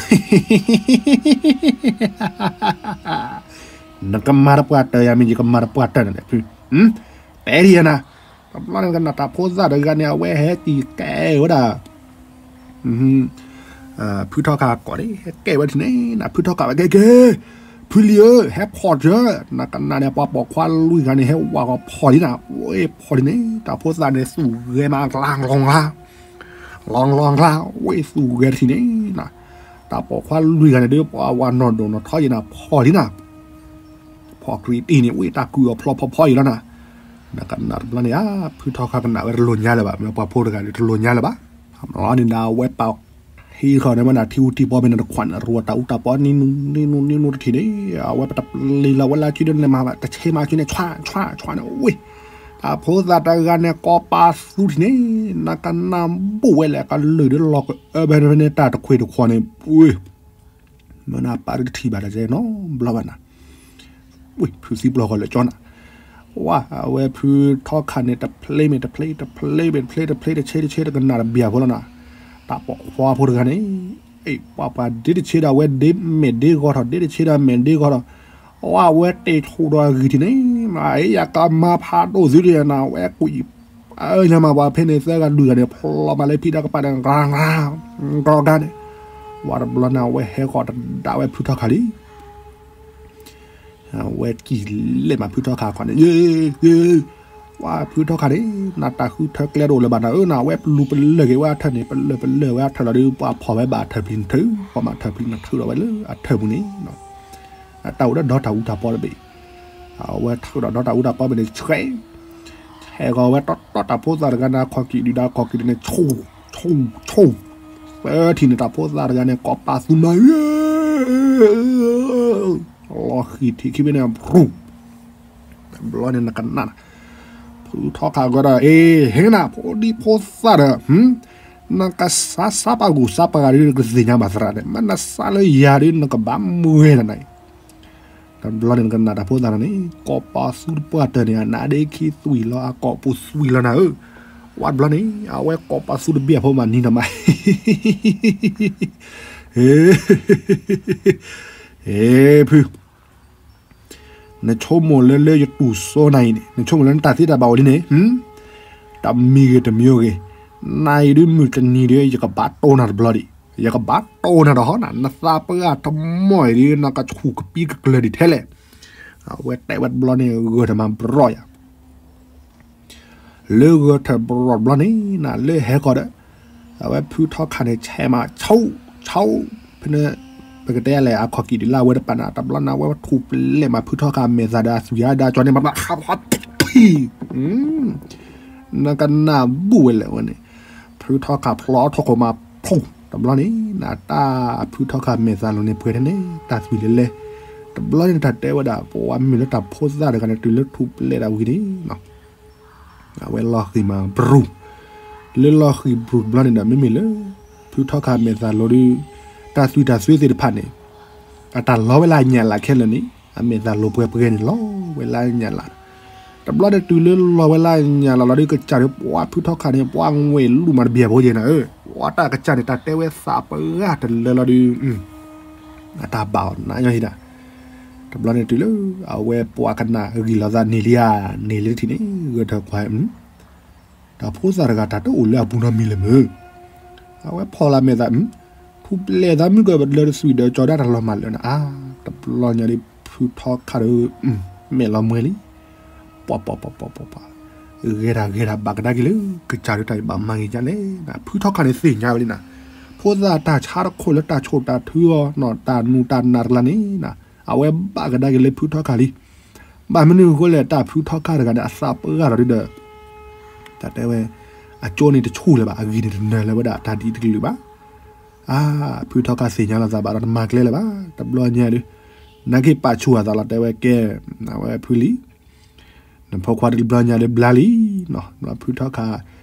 နကမၤတပှၢ်တၢၢ်ယၤမ့ၢ် ယကမၤတပှၢ်တၢၢ်နၤလဲၣ်ဖု, တဲဒံးယနၤ, တဘျီန့ၣ်ကနၣ်တၢ်ဖိသၣ်တဂၤန့ၣ် အဝဲဟဲက့ၤကဲဝဲဒၣ် ဖုထီခါကိးန့ၣ် ဟဲကဲဝဲထံၣ်န့ၣ် နဖုထီခါဝဲကဲကဲ, ဖုလံၤဧၢ ဟဲဖီၣ်တၢၢ်, နကနၣ်န့ၣ် ပှၤပိာ်ခွါလွံၢ်ဂၤန့ၣ် ဟဲဝးဂီၤဖီၣ်လံနၤ, ဝဲဖီၣ်လံန့ၣ် တၢ်ဖိသၣ်န့ၣ် သူၣ်ဂဲၤမး လီၤလီၤကျါ, လီၤလီၤကျါ, ဝဲသူၣ်ဂဲၤတထံၣ်န့ၣ်, တၢ်ပိာ်ခွါလွံၢ်ဂၤန့ၣ်ဒီး ပှၤဝးနီၢ်ဒိၣ်နီၢ်ထီယံၤနၤ ဖီၣ်လံနၤ ဖီၣ်ကြံးတံၢ်န့ၣ် ဝံတၢ်ကုၢ်အီၤဖျီဖီဖီအံၤလီၤနၤ, နကနၣ်တဘျီန့ၣ်ဧါ, ဖုထီခါကနၣ်ဝဲတလိၤညါလၢၤဘၣ်, မ့ၢ်ပှၤဖိတဂၤဒီးတလိၤညါလၢၤဘၣ်, အမ့ၢ်န့ၣ်ဒၣ်ဝဲပာ်ဟံးဃီန့ၣ် မ့ၢ်နၤထံအူထံပီမ့ၢ်နတခွးန့ၣ် ရူးတၢ်အူတၢ်ပီနံၤနူနံၤနူနံၤနူတထံၣ်န့ၣ်, အဝဲပတပျံၤလီၤဝဲလၢစုဒီးန့ၣ်မၤဘၣ် တဆ့မၤစုန့ၣ် ဆွးဆွးဆွးန့ၣ် ဝံ, တၢ်ဖိသၣ်တဂၤန့ၣ် ကိးပာ်သူထံၣ်န့ၣ်, နကနၣ်ဘူးဝဲလဲၣ် ကလုာ်ဒ်လီၤကအၢဘဲန့ၣ် တၢ်တခွ့တခွီန့ၣ်, ဝံ မ့ၢ်နၤပာ်ဒ်တထံၣ်ဘၣ်တၢ်ကဲနီဘျီဘၣ်နၤ, ဝံ ဖုသံပျီၢ်ဃီလၢကၠီနၤ, ဝါ အဝဲဖုထီခါန့ၣ် တဖျ့မ့ၢ်တဖျ့ တဖျ့မ့ၢ်တဖျ့ တဖျ့တဆ့တဆ့ တကနၣ်တဘၣ်ဖိလီၤနၤ, တၢ်ပိာ်ခွါဖိတဂၤန့ၣ်, အ့ ပှၤပှၤဒ့တဆ့ဒီး အဝဲဒ့မဲာ်ဒ့ဂီၤထီၣ် ဒ့တဆ့ဒီးမဲာ်ဒ့ဂီၤထီၣ်, ဝါ အဝဲတ့ၢ်ထူၣ်ဒီးအဂံၢ်ထံးန့ၣ်, မ့ၢ် ယကမၤဖးဒိၣ်သုတယၤနၤ အဝဲကွံာ် အၢ ညါမး ပှၤဖဲန့ၣ် သၢဂၤလွံၢ်ဂၤန့ၣ် ဖျီမးလၢဖံးတၢ်ကပၤန့ၣ် ဂၤဂၤ ဂၤဂၤန့ၣ်, ဝါတဘျီန့ၣ် အဝဲဟဲဃီၤတဒါဝဲဖုထီခါလံ, အဝဲကံၢ်လဲၣ်မးဖုထီခါခီန့ၣ်, ယ့ ယ့ ဝါ ဖုထီခါန့ၣ် နတၢ်ဃုထၢကျဲတအိၣ်လၢၤဘၣ်နၤဧၢ, နဝဲပလူၤပလၢၢ်က့ၤဝဲအထၢၣ်န့ၣ် ပလၢၢ်ပလၢၢ်ဝဲအထၢၣ်လီၤဒီး ပှၤဖီၣ်ဝဲဘၣ်အထၢၣ်ပျံၤနထုး, ပှၤမၤထၢၣ်ပျံၤနထုးဒီးဝဲလၢအထၢၣ်ပူၤန့ၣ် တၢ်အိၣ်ဒီးဒီတၢ်အူတၢ်ပီတဘ့ၣ်, အဝဲထုးဒီးဒီတၢ်အူတၢ်ပီဘ့ၣ်န့ၣ်ဆှဲး, ဟဲဂီၤဝဲတီတီတၢ်ဖိသၣ်တဂၤန့ၣ် အခီၣ်ကံၣ်ဒုးဒီးအခီၣ်ကံၣ်ဒုးန့ၣ် ဆိၣ် ဆိၣ် ဆိၣ်, သၢထံၣ်န့ၣ် တၢ်ဖိသၣ်တဂၤန့ၣ် ကိးပာ်သူမၤ လီၤဃံၢ်ထံးခံဘ့ၣ်န့ၣ် ရူး တဘျီန့ၣ်နကနၣ်, ဖုထီခါကဒီး အ့ ဟ့ၣ်နၤ ဖိဒံဖိသၣ်ဒီး နကစးစးပှၤဂုၤစးပှၤဂၤဒီး နကသ့ၣ်ညါဘၣ်သရၣ်န့ၣ် မ့ၢ်နစးလၢယၤဒီး နကဘၣ်မုၢ်ဝဲနၤန့ၣ်, တဘျီန့ၣ်နကနၣ်တၢ်ဖိသၣ်န့ၣ် ကိးပာ်သူတပှၢ်တၢၢ်န့ၣ် အနါဒ့ခံသွံၣ်လီၤ အကိာ်ပူၤသွံၣ်လီၤနၤဧၢ, ဝါတဘျီန့ၣ် အဝဲကိးပာ်သူတဘ့ၣ်ဖိမးနံၤနီၤမး ဟ့ၣ်ဖု နဆိကမိၣ်လၢလၢယတူၢ်စိနၤအံၤန့ၣ် နဆိကမိၣ်လၢနတၢ်သ့တၢ်ဘၣ်အိၣ်လံန့ၣ်, တမံၤဂ့ၤတမံၤဂ့ၤ, နအံၤဒ်မုၢ်တနံၤဒီး ယကဘၣ်တိၢ်နၤတဘျီဒံး, ယကဘၣ်တိၢ်နၤဒီးဟီနၤ, နသးပှၢ်တမီၢ်အံၤဒီး နကဆူၣ်ကပံကကျၢၤဒံးထဲလဲၣ်, အဝဲတဲဝဲတဘျီန့ၣ် ဂၢၢ်တမၤဘြီၣ်ယၤ လၢဂၢၢ်ထၢၣ်ဘြီၣ်တဘျီန့ၣ်နၤ လၢဟဲဃီၤဒီး အဝဲဖုထီခါန့ၣ် ဆဲးမး ဆိ ဆိ ဖဲန့ၣ် ပကတဲလဲၣ် အခီၣ်ကံၣ်ဒုးလၢအဝဲတပာ်နၤ တဘျီန့ၣ် အဝဲထူၣ်ပလဲမး ဖုထီခါအမဲာ်သးဒီးအသွံၣ်အါဒီးကၠီန့ၣ် မး နကနၣ်ဘူၣ်ဝဲလဲၣ်ဝဲန့ၣ် ဖုထီခါဖျီထီၣ်ခိၣ်မး ဖူ တဘျီန့ၣ်နၤ တၢ်ဖုထီခါမဲာ်သးလီၤန့ၣ် ပှဲၤထဲန့ၣ် တၢ်သွံၣ်လဲၤလဲၤ တဘျီန့ၣ်တၢ်တဲဝဲဒၣ် ပှၤမ့ၢ်လၢတၢ်ဖိသၣ်တဂၤန့ၣ် တုၤလၢထူၣ်ပလဲတၢ်ဝံၤန့ၣ် အဝဲလီၤဃံၤမး ဘြူၤ လၢလီၤဃံၤဘြူၤတဘျီန့ၣ်ဒီး မ့မ့ၢ်လၢ ဖုထီခါမဲာ်သးလီၤဒီး တၢ်သွံၣ်တၢ်သွံၣ်သ့ၣ်တဖၣ်န့ၣ် အတၢ်လီၤဝဲလၢအညၣ်လးခဲလၢာ်န့ၣ် အမဲာ်သးလီၤပှဲၤပှဲၤန့ၣ် လီၤဝဲလၢအညၣ်လး တဘျီန့ၣ်တုၤလၢလီၤဝဲလၢအညၣ်လးလီၤဒီး ကစၢ်ဒီးပှၤဖုထီခါန့ၣ် ပှၤငွဲၣ်လူၤမးတဘၣ်ဖိယဲၢ်နၤဧၢ ပှၤတၢ်ကစၢ်န့ၣ် တၢ်တဲဝဲသးပှၢ်တလၢလီၤဒီး အတၢ်ဘၣ်အီၤနးညီဟံဒၣ် တဘျီန့ၣ်တုၤလၢ အဝဲပှၤကနၣ်ဂံၢ်လီၤသးန့ၣ်လံဧါ န့ၣ်လံတထံၣ်န့ၣ် ဂၢၢ်ထၢၣ်ခွါ တၢ်ဖိသၣ်တဂၤတၢ်တအိၣ်လၢအပူၤနီတမံၤလၢၤမုၢ် အဝဲဖီၣ်လၢမဲာ်သး ထူၣ်ပလဲသးမုၢ်ကလၢတသွံၣ်ဒီးကၠီဒၣ်တၢ်လီၤမၤလၢနၤ အါ တဘျီညါဒီး ဖုထီခါဒီး မဲာ်လီၤမှဲလံ ပှၤပှၤပှၤပှၤပှၤပှၤ ဂဲၤတၢ်ဂဲၤတၢ်ဘၣ်ကဒါက့ၤလၢ ကစၢ်ဒုးတၢ်အံၤဘၣ်မၤဂ့ၤဒ်လဲၣ်နၤ ဖုထီခါန့ၣ်သ့ၣ်ညါဝဲလံနၤ ဖိသၣ်တၢ်ဆါတခိၣ်လၢတၢ်ဆိၣ်တၢ်ထုအီၤနီၤ တၢ်နူၤတၢ်နၤတကျါန့ၣ်နၤ အဝဲဘၣ်ကဒါက့ၤလၢဖုထီခါလံ ဘၣ်မနုၤအဃိလဲၣ် တၢ်ဖုထီခါတဂၤန့ၣ် အသးပှၢ်တလီၤဒုဒီး တၢ်တဲဝဲ အကၠိန့ၣ်တဆူၣ်လၢၤဘၣ် အဂံၢ်န့ၣ်တနၢၤလၢၤဝဲဒၣ် တၢ်ဒ်တကလုာ်ဘၣ် အါ ဖုထီခါသ့ၣ်ညါလီၤသးဘၣ်ဒီးတမၤကျဲလၢၤဘၣ် တဘျီညါဒီး နာ်က့ပာ်ဆူၣ်အသးလီၤ တဲဝဲကဲ အဝဲဖုလံ နဖိခွါတဘျီညါဒီးဘျါလံ ဘျီဖုထီခါ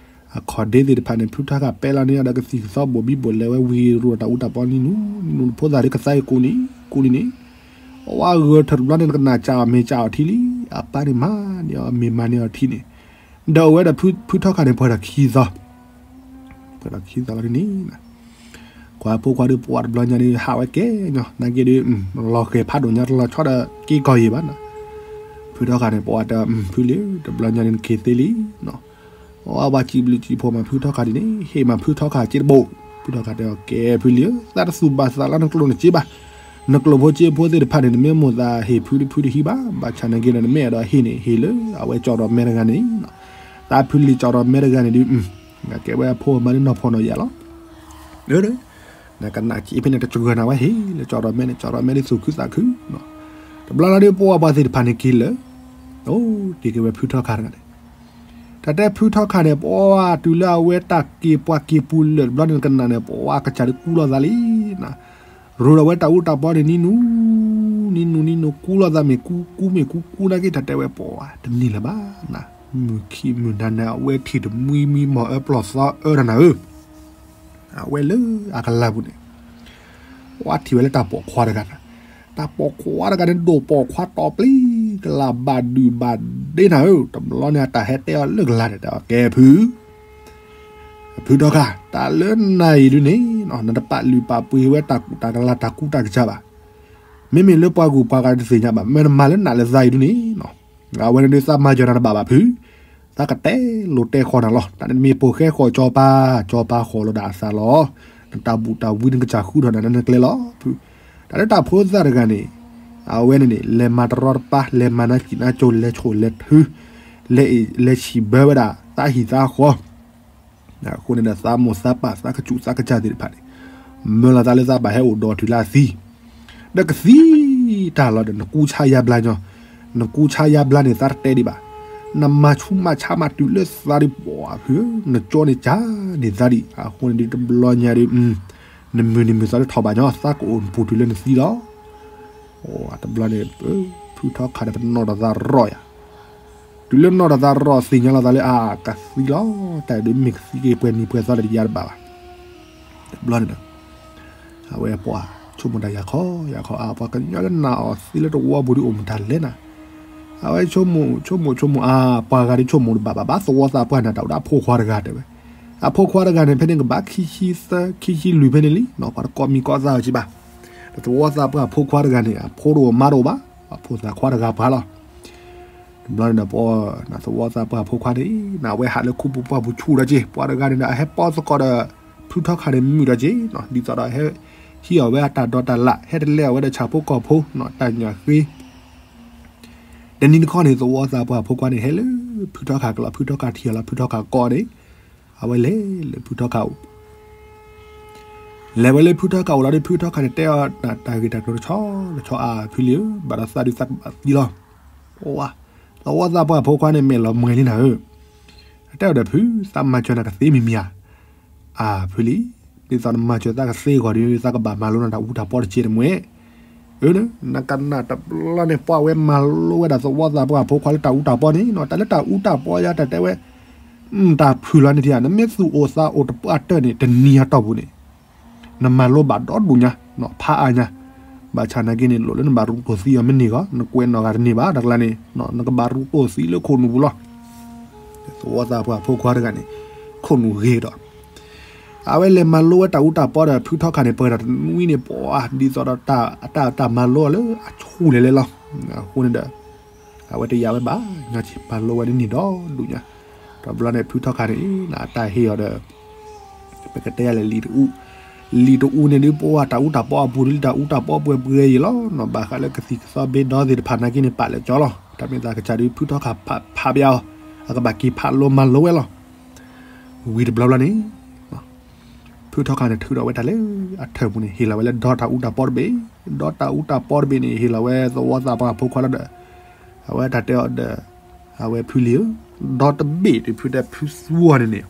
အခီၣ်ဒ့သ့ၣ်တဖၣ်န့ၣ် ဖုထီခါပဲလီၤန့ၢ်အီၤဒီးကသံၣ်ကသီ ဘိၣ်ဘံၣ်ဘိၣ်လဲၤဝဲဝံၤရူၢ်တၢ်အူတၢ်ပီနံၤနူနူ ဖိသၣ်ဒ်ကသါအံၤကိးနံၤကိးနံၤန့ၣ် အဝဲဂၢၢ်ထၢၣ်တဘျီန့ၣ် နကနၣ်ကၠးအီၤမ့ၢ်ကၠးအီၤထံလံ အပၢ်န့ၣ်မၤန့ၢ်အီၤမ့ၢ်မၤန့ၢ်အီၤထံန့ၣ် ဒီးအဝဲဒၣ်ဖုထီခါန့ၣ် ပှဲၤဒီးခံသီ ပှဲၤဒီးခံသီလီၤဒ်န့ၣ် ကွၢ်ဖိခွါဒီးပှၤတဘျီညါဒီး ဟးဝဲကဲညီ နာ်က့ဒီး လီၤဃဲၤဖးဒိၣ်ညါတလီၤဆီဒီးက့ကီၢ်ယံၤဘၣ်နီၤ ဖုထီခါန့ၣ် ပှၤတဲ ဖုလံ တဘျီညါန့ၣ်နက့ၤသ့လံ အဝဲဘၣ်စံးဘျုးစံးဖှိၣ်မးဖုထီခါဒ်န့ၣ် ဟ့ၣ်မးဖုထီခါစ့တဘိ ဖုထီခါတဲအီၤ ကဲဖုလံဧၢ သးတသူၣ်ဘၣ်သးလၢနကျိာ်နစ့ဘၣ် နကျိာ်ဖိစ့ဖိသ့ၣ်တဖၣ်န့ၣ် နမ့ၢ်မိၣ်သးဟ့ၣ်ဖုဒ်ဖုတဟံးဘၣ် ဘၣ်ဆၣ်နာ်က့ဒီး နမ့ၢ်အဲၣ်ဒိးဟ့ၣ်န့ၣ် ဟ့ၣ်လၢအဝဲကၠီၣ်ဒီးမဲတဂၤန့ၣ် သးဖုလံကၠီၣ်ဒီးမဲတဂၤန့ၣ်ဒုး ကဲဝဲအဖိအမါလၢနီၢ်ဖီၣ်နီၢ်ယာ်လီၤ နကနၣ်က့ဖဲန့ၣ် တစှၤနၤဝဲဟ့ၣ်လၢကၠီၣ်ဒီးမဲန့ၣ် ကၠီၣ်ဒီးမဲဒ်သူၣ်ခုသးခု တဘျီလီၤဒီး ပှၤပှၤသ့ၣ်တဖၣ်န့ၣ်က့ၤလၢ အိၣ်တ့ၢ်က့ၤဝဲဖုထီခါတဂၤန့ၣ် တၢ်တဲဖုထီခါန့ၣ် ပှၤတုၤလၢအဝဲတၢ်က့ၤပှၤက့ၤပူၤလၢာ်တဘျီန့ၣ် နကနၣ်န့ၣ် ပှၤကစၢ်ဒုးကူလီၤသးလံ ရူၢ်ဒီးဝဲတၢ်အူတၢ်ပီန့ၣ် နံၤနူၤ နံၤနူၤ နံၤနူၤ ကူလီၤသးမ့ၢ်ကူ ကူမ့ၢ်ကူ ကူနာ်က့ တၢ်တဲဝဲပှၤ တန့ၢ်လၢၤဘၣ်နၤ မုၢ်ခံမုၢ်နၤန့ၣ် အဝဲထံၣ်တမှံမံမီၢ်အၢပျီၢ်သီအၢတနၤဧၢ အဝဲလၢအကလၤပူၤန့ၣ် ပှၤထံၣ်ဝဲလၢတၢ်ပိာ်ခွါတဂၤနၤ တၢ်ပိာ်ခွါတဂၤန့ၣ် ဒိၣ်ပိာ်ခွါတီၤပျံၤ ကလၤဘၣ်ဒုၣ်ဘၣ်ဒ့နၤဧၢ တဘျီန့ၣ် အတၢ်ဟဲတဲအီၤလၢကလၤန့ၣ် တဲအီၤ ကဲဖု ဖုထီခါ တၢ်လၢနၤအံၤဒုန့ၣ် နတပာ်လုၢ်ပာ်ပှ့ၤဝဲတၢ်ကူတၢ်ကလၤတၢ်ကူတၢ်ကစၢ်ဘၣ်. မ့မ့ၢ်လၢပှၤဂုၤပှၤဂၤတသ့ၣ်ညါဘၣ်. မ့ၢ်နမၤလၢနးလၢသးအံၤဒုန့ၣ် အဝဲန့ၣ်ဒုးသးမၤယီၤနၤတဘၣ်ဘၣ်ဖု, သးကတဲလိာ်တဲဃီနၤလီၤ. တၢ်န့ၣ်မ့ၢ်ပိာ်ဃဲဃီၤကၠီပၤ, ကၠီပၤဃီၤလီၤဒၣ်အသးလီၤ. နတၢ်ဘူၣ်တၢ်ဝံနကစၢ်ဃုထီၣ်နၤလၢနကျဲလီၤဖု. တၢ်လၢတၢ်ဖိသၣ်တဂၤန့ၣ် အဝဲန့ၣ်န့ၣ် လဲၤမၤတရီတပါ လဲၤမၤနၢ်စံၣ်နၢ်ကၠိ လဲၤဆိၣ်လဲၤထု လဲၤအ့ၣ်လဲၤဆံၣ်ဘၢဝဲဒၣ် သးဟံၣ်သးဃီ အဃိန့ၣ်ဒီး သးမိၢ်သးပၢ်သးကစူၣ်သးကစၢ်သ့ၣ်တဖၣ်န့ၣ် မၢလီၤသးလၢသးဘၣ်ဟဲအိၣ်ဒီးတုၤလၢအသံ, ဒီးကသံတၢ်လီၤဒီး နကူဆါယါဘျါညီ, နကူဆါယါဘျါန့ၣ် သးတတဲဒံးဘၣ်. နမၤဆူးမၤဆါမးတုၤလၢသးဒံးပှၤဖု, နကၠီန့ၣ်ကၢန့ၢ်သးဒံး. အဃိန့ၣ်ဒုးတဘျီညါဒုး နမုၢ်နံၤမုၢ်သီလၢထီၣ်ဘၣ်ညီ သးကအိၣ်ပူၤတုၤလၢနသံလီၤ. တဘျီန့ၣ် ဖုထီခါဒီးပနီၢ်ဒီးသးရီၣ်ယၤ တုၤလၢနီၢ်ဒီးသးရီၣ်သ့ၣ်ညါလီၤသးလၢအကသံလီၤ. တၢ်ဒုးမ့ၢ်ကသံက့ၤပှဲၤနံၤပှဲၤသီဒီးယါတဘၣ်ဘၣ်. တဘျီန့ၣ်ဒီး အဝဲပှၤဆိကမိၣ်တၢ်ယၤခီယၤခီ အါ ပှၤကညီလၢနာ်အီၤသ့လၢတဝီပူၤဒုးအိၣ်မတၤလဲၣ်နၤ. အဝဲဆိကမိၣ်ဆိကမိၣ်ဆိကမိၣ်အါ ပှၤဂၤဒုးဆိကမိၣ်တဘၣ်ဘၣ် ဘၣ်သဝီသးပှၢ်နၤ တၢ်အိၣ်ဒၣ်အဖိခွါတဂၤတဲဝဲ. အဖိခွါတဂၤန့ၣ် ဖဲန့ၣ်ကဘၣ်ခံဆံသၢ ခံဆံလွံၢ်ဖဲန့ၣ်လံ, ပှၤတကိးမံၤကိးသးအီၤက့ဘၣ်. ဒီးသဝီသးပှၢ်အဖိခွါတဂၤန့ၣ် အဖိတအိၣ်မါတအိၣ်ဘၣ်, အဖိသၣ်ခွါတဂၤပှၤလီၤ. တဘျီန့ၣ်ဒီး ပှၤနသဝီသးပှၢ်အဖိခွါန့ၣ် နဝဲဟးလၢခူပူၤပှၢ်ပူၤဆူၣ်ဒီးက့, ပှၤတဂၤန့ၣ်ဒီး အဟဲပီသကိးဒီး ဖုထီခါန့ၣ်မုာ်ဒီးက့, ဒ်သိးဒီးဟဲဟံးအီၤဝဲအတၢ်ဒိးတၢ်လၣ်, ဟဲတလဲအီၤဝဲဒီးဆၣ်ဖိကီၢ်ဖိ တၢ်ညၣ်ဃ့. တနံၤတခီန့ၣ် သဝီသးပှၢ်အဖိခွါန့ၣ် ဟဲလၢ ဖုထီၣ်ခးကလီၤ ဖုထီၣ်ခးထံၣ်အီၤလီၤ ဖုထီၣ်ခးကိးန့ၣ် အဝဲလဲၤလၢဖုထီၣ်ခးအိၣ် လဲၤဝဲလၢဖုထီၣ်ခးအိၣ်လီၤဒီး ဖုထီၣ်ခးန့ၣ် တဲအီၤတၢ်ဂ့ၢ်တၢ်ကျိၤတဆီတဆီ အါဖုလံဧၢ ဘၣ်ဒီးသးဒုးသးကဘၣ်သံလီၤ. သဝီသးပှၢ်ဖိခွါန့ၣ် မဲာ်လီၤမှဲၤလံနၤဧၢ, အတဲအီၤဒီးဖု သးမၤစၢၤနၤကသ့မံၤမံၤဧါ. အါဖုလံ, ဒ်သိးနမၤစၢၤသးကသ့အဂီၢ်ဒီး သးကဘၣ်မၤလိနၤတၢ်အူတၢ်ပီတက့ၢ်တမ့ၢ်. အၢ နကနၣ်တဘျီန့ၣ် ပှၤဝဲမၤလိဝဲဒၣ်သဝီသးပှၢ်ဖိခွါလၢတၢ်အူတၢ်ပီန့ၣ်နီၤ, တၢ်လၢတၢ်အူတၢ်ပီယါတၢ်တဲဝဲ တၢ်ဖုလီၤန့ၣ်ဧါ, နမ့ၢ်သူၣ်အိၣ်သးအိၣ်တပှၢ်တၢၢ်န့ၣ် တနံၤအတီၢ်ပူၤန့ၣ် နမၤလိဘၣ်ဒီဒူၣ်ညါ, ဖးအါညါ, ဘၣ်ဆၣ်နာ်က့န့ၣ် လိၣ်လၢနဘၣ်ရူးတိၢ်သံအီၤမ့ၢ်န့ၢ်ဂီၢ်, နကွဲးနီၣ်ဂၤတန့ၢ်ဘၣ်, တၢ်ကျါန့ၣ် နကဘၣ်ရူးတိၢ်သံလၢခိၣ်နူာ်ပူၤလီၤ. သဝီသးပှၢ်ဖိခွါတဂၤန့ၣ် ခိၣ်နူာ်ဂ့ၤဒီး အဝဲလဲၤမၤလိဝဲတၢ်အူတၢ်ပီဒီး ဖုထီၣ်ခးန့ၣ် ပှဲၤဒီးတနွံန့ၣ် ပှၤ ဒ်သိးဒီးတၢ်မၤလိအီၤလၢအဆူၣ်လဲၤလဲၤလီၤ. အဃိန့ၣ်ဒီး အဝဲတယာ်ဝဲဘၣ်ညီက့ၤ မၤလိဝဲဒ်န့ၣ်ဒီဒူၣ်ညါ, တဘျီန့ၣ် ဖုထီၣ်ခးန့ၣ် အတၢ်ဟ့ၣ်အီၤဒီး ပကတဲယၤလဲၣ် လံာ်တအူ, လံာ်တအူန့ၣ်ဒုး ပှၤတၢ်အူတၢ်ပီအပူၤဒ် တၢ်အူတၢ်ပီပှဲၤပှဲၤအံၤလီၤ. ဘၣ်ဃးလၢကသံၣ်ကသီဘ့ဒီသ့ၣ်တဖၣ်နာ်က့န့ၣ် ပာ်လၢကၠီလီၤ. တၢ်မ့ၢ်သးကစၢ်ဒုး ဖုထီၣ်ခးဖးဖးပျါအီၤ, အကဘၣ်က့ၤဖးလိမၤလိဝဲလီၤ. ဝံၤတဘျီဘျီန့ၣ် ဖုထီၣ်ခးန့ၣ် ထုးထီၣ်ဝဲတၢ်လၢအထၢၣ်ပူၤန့ၣ် ဟ့ၣ်လီၤဝဲလၢဒီတၢ်အူတၢ်ပီတဘ့ၣ်, ဒီတၢ်အူတၢ်ပီတဘ့ၣ်န့ၣ် ဟ့ၣ်လီၤဝဲသဝီသးပှၢ်ဖိခွါလီၤဒီး အဝဲတၢ်တဲအီၤဒီး အဝဲဖုလံဧၢ, ဒီတဘ့ၣ်ဒုး ဖုတဲဖုသူအီၤန့ၣ်န့ၣ်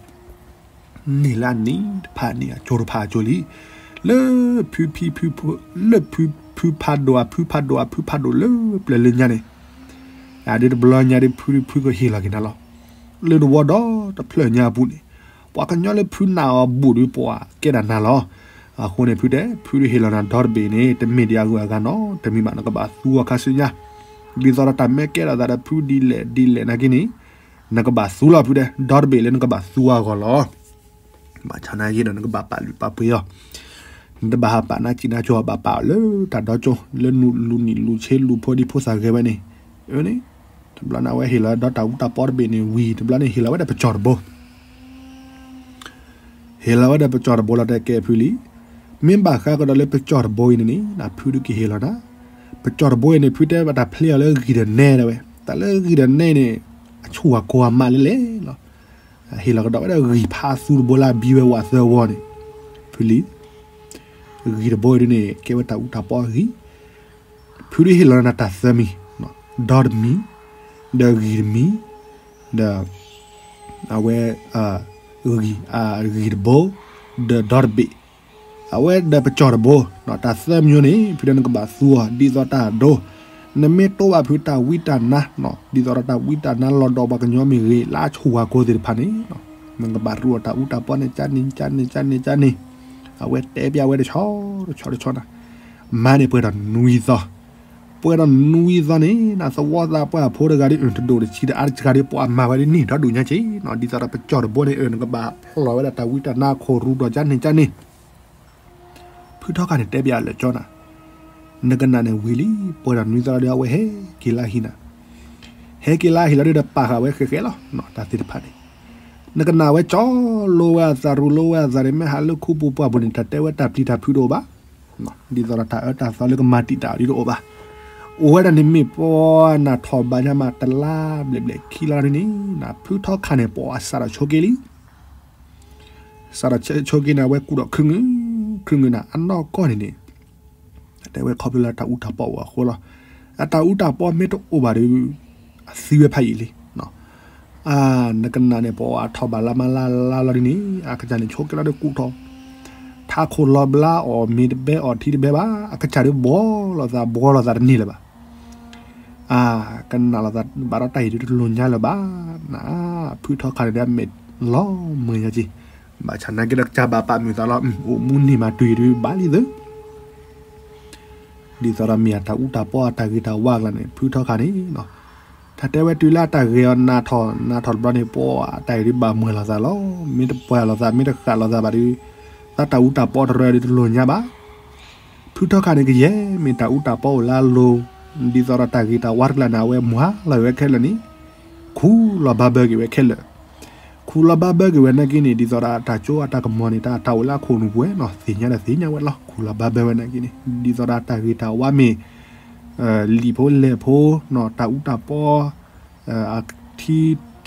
န့ၢ်လၢအနံၣ်တဖၣ်န့ၣ် အကၠိတဖၣ်အကၠိလံ, လၢဖုဖံဖု လၢဖုဖုဖးဒိၣ် အဖုဖးဒိၣ် အဖုဖးဒိၣ်လၢပျၢၤလၢညါန့ၣ်, အဒုးတဘျီညါဒုး ဖုဖုကဟ့ၣ်လီၤက့ၤနၤလီၤ. လၢသဝီဒီတဖျၢၣ်ညါအပူၤန့ၣ် ပှၤကညီလၢဖုနးအီၤဘူးဒုး ပှၤကဲဒၣ်နၤလီၤ. အဃိန့ၣ် ဖုတဲ ဖုဒုးဟ့ၣ်လီၤနၤဒီတဘ့ၣ်န့ၣ် တမ့ၢ်ဒံးအဂုၤအဂၤနီတမံၤဘၣ်, နကဘၣ်သူအီၤခါဆူညါ, ဒ်သိးဒီးတၢ်မ့ၢ်ကဲထီၣ်သးဒီးဖုဒ်လဲၣ်ဒ်လဲၣ်နာ်က့န့ၣ် နကဘၣ်သူလီၤဖုတဲ, ဒီတဘ့ၣ်လၢနကဘၣ်သူအဂီၢ်လီၤ. ဘၣ်ဆၣ်နာ်က့ဒီး နကဘၣ်ပာ်လုၢ်ပာ်ပှ့ၤအီၤ, နတဘၣ်ဟးပာ်နါစံးနါကၠိအီၤ ဘၣ်ပာ်အီၤလၢတၢ်ဒီကၠိ လၢနလူၤနံၣ်လူၤဆ့လူၤဖိဒ်ဖိသၣ်ဂဲၤဝဲန့ၣ်, အန့ၣ် တဘျီန့ၣ် အဝဲဟ့ၣ်လီၤဒီးတၢ်အူတၢ်ပီတဘ့ၣ်န့ၣ်ဝံၤ တဘျီန့ၣ် ဟ့ၣ်လီၤဝဲဒီးပကၠီၣ်တဘိ ဟ့ၣ်လီၤဝဲဒီးပကၠီၣ်တဘိလီၤ တဲကဲဖုလံ. မ့ၢ်ဘၣ်ဃးကဒီးလၢပကၠီၣ်တဘိအံၤန့ၣ်န့ၣ် ဖုဒုးကဟ့ၣ်လီၤနၤ, ပကၠီၣ်တဘိအံၤန့ၣ် ဖုတဲဘၣ်တၢ်ဖျဲအီၤလၢဂံၢ်ဒီးနဲဒၣ်ဝဲ, တၢ်လၢဂံၢ်ဒီးနဲန့ၣ် အဆူၣ်အကိၤအမးလၢလဲၣ်လီၤ. ဟ့ၣ်လီၤကဒီးဝဲဒၣ်ဂံၢ်ဖးသူတဘိလၢအဘံဝဲဝးသၢဝီန့ၣ်, ဖုလံ ဂံၢ်တဘိအံၤဒ်န့ၣ် ကဲဝဲတၢ်အူတၢ်ပီအဂံၢ်, ဖုဒုးဟ့ၣ်လီၤနၤတၢ်သၢမံၤ, ဒီတမံၤ, ဒီးဂံၢ်တမံၤ, ဒီး အဝဲ ဂံၢ် ဂံၢ်တဘိ, ဒီးဒီတဘ့ၣ်, အဝဲဒီးပကၠီၣ်တဘိ, တၢ်သၢမံၤန့ၣ် ဖုဒုးနကဘၣ်သူအီၤ ဒ်သိးတၢ်ဒိ, နမ့ၢ်တိဘၣ်ဖုတၢ်ဝံတၢ်နါ, ဒ်သိးဒီးတၢ်ဝံတၢ်နါလီၤဒီးပှၤကညီမ့ၢ်ဂ့ၤ လၢအဆူၣ်ဝါကိသ့ၣ်တဖၣ်န့ၣ်, နကဘၣ်ရူးအီၤတၢ်အူတၢ်ပီန့ၣ် ကန့ၣ် ကန့ၣ် ကန့ၣ် ကန့ၣ်, အဝဲတဲပျးဝဲတဆီတဆီတဆီနၤ, မၤန့ၣ်ပှဲၤဒီးနွံသီ ပှဲၤဒီးနွံသီန့ၣ် နသဝီသးပှၢ်ဖိတဂၤဒီး တဒိၣ်တဆံးဒီးအါတကဂၤဒီး ပှၤမၤဝဲဒ်န့ၣ်ဒီဒူၣ်ညါက့ၤနီၤ, ဒ်သိးဒီးပကၠီၣ်တဘိန့ၣ် အၢ နကဘၣ်ဖျီၣ်ဝဲဒၣ်တၢ်ဝံတၢ်နါခိၣ်ရူးဒီးကန့ၣ်ကန့ၣ်, ဖုထီၣ်ခါန့ၣ်တဲပျးလၢာ်ကၠီနၤ, နကနၣ်န့ၣ်ဝံၤလံ, ပှဲၤဒီးနွံသီဒီး အဝဲဟဲက့ၤလၢဟံၣ်နၤ, ဟဲက့ၤလၢဟံၣ်လီၤဒီးပာ်ဃာ်ဝဲဃဲးဃဲးလီၤ, တၢ်သ့ၣ်တဖၣ်န့ၣ်, နကနၣ်ဝဲကၠီ လိဝဲအသးရူးလိဝဲအသးန့ၣ် မ့ၢ်ဟးလၢခူပူၤပှၢ်ပူၤန့ၣ် တၢ်တဲဝဲတၢ်ပျံၤတၢ်ဖုးတအိၣ်ဘၣ် ဒ်သိးဒီးတၢ်အၢတၢ်သီလၢကမၤတံာ်တာ်အီၤဒ်တအိၣ်ဘၣ်. အိၣ်ဝဲဒၣ်န့ၣ်မ့ၢ်ပှၤနၢ်ထီၣ်ဘၣ်ညါမးတလါဘျဲၣ်ဘျဲၣ်ခံလါဒ်န့ၣ် ဖုထီၣ်ခါန့ၣ် ပှၤစးထီၣ်ဆိက့လံ. စးထီၣ်ဆိက့န့ၣ် အဝဲကူၣ်ထီၣ်ခုၣ်ငုာ်, ခုၣ်ငုာ်န့ၣ် အနီၢ်ကီၢ်န့ၣ်န့ၣ် တဲဝဲခီဖျိလၢတၢ်အူတၢ်ပီအိၣ်အဃိလီၤ. အတၢ်အူတၢ်ပီမ့ၢ်တအိၣ်ဘၣ်ဒီး အသံဝဲဖးယံာ်လံ. အၢ နကနၣ်န့ၣ် ပှၤထီၣ်ဘၣ်လါမးလါလါလီၤဒ်န့ၣ် အကစၢ်န့ၣ်ဆိက့လီၤဒီးကူၣ်ထီၣ်, ထးခိၣ်လီၤဘျါအီၤ မ့ၤတဘဲအီၤထံတဘဲဘၣ် အကစၢ်ဒီးဘှီလီၤသး ဘှီလီၤသးတန့ၢ်လၢၤဘၣ်. အၢ ကနၣ်လီၤသးဘၣ်ဒီးတၢ်အံၤဒုးတလိၤညါလၢၤဘၣ်. နဖုထီၣ်ခါန့ၣ်ဒီးမဲာ်လီၤမုာ်ညါက့ၤ, ဘၣ်ဆၣ်နာ်က့ဒီးကစၢ်ဘၣ်ပာ်မုာ်သးလီၤ အိၣ်မူန့ၢ်မးတုၤအံၤဒုးဘၣ်လံသု ဒ်သိးဒီးမ့ၢ်အတၢ်အူတၢ်ပီအတၢ်ဂ့ၤတၢ်ဝါအကျါန့ၣ် ဖုထီၣ်ခါန့ၣ် တၢ်တဲဝဲတုၤလၢအတၢ်ဂ့ၤအီၤနၢ်ထီၣ်နၢ်ထီၣ်တဘျီန့ၣ် ပှၤအတၢ်အံၤဒုးဘၣ်မုာ်လီၤသးလီၤ. မ့ၢ်တပှၢ်လီၤသး မ့ၢ်တဃၣ်လီၤသးဘၣ်ဒီး သးတၢ်အူတၢ်ပီတရၢဒုးတလိၤညါဘၣ်. ဖုထီၣ်ခါန့ၣ် ကယဲၢ်မ့ၢ်တၢ်အူတၢ်ပီအိၣ်လၢအလိၤ ဒ်သိးဒီးတၢ်ဂ့ၤတၢ်ဝါတကျါန့ၣ် အဝဲမၤလီၤဝဲခဲလၢာ်န့ၣ် ခူၣ်လီၤဘၣ်ဘၢက့ၤဝဲခဲလၢာ် ခူၣ်လီၤဘၣ်ဘၢက့ၤဝဲနာ်က့န့ၣ် ဒ်သိးဒီးအတၢ်ကၠိအတၢ်ကမီၤန့ၣ် တၢ်တၢ်အိၣ်လၢအခိၣ်နူာ်ပူၤဝဲနီၤ သ့ၣ်ညါဒီးသ့ၣ်ညါဝဲလီၤ. ခူၣ်လီၤဘၣ်ဘၢဝဲနာ်က့န့ၣ် ဒ်သိးဒီးတၢ်ဂ့ၤတၢ်ဝါမ့ၢ် လံာ်ဖိလဲၢ်ဖိ တၢ်အူတၢ်ပီ အထံထ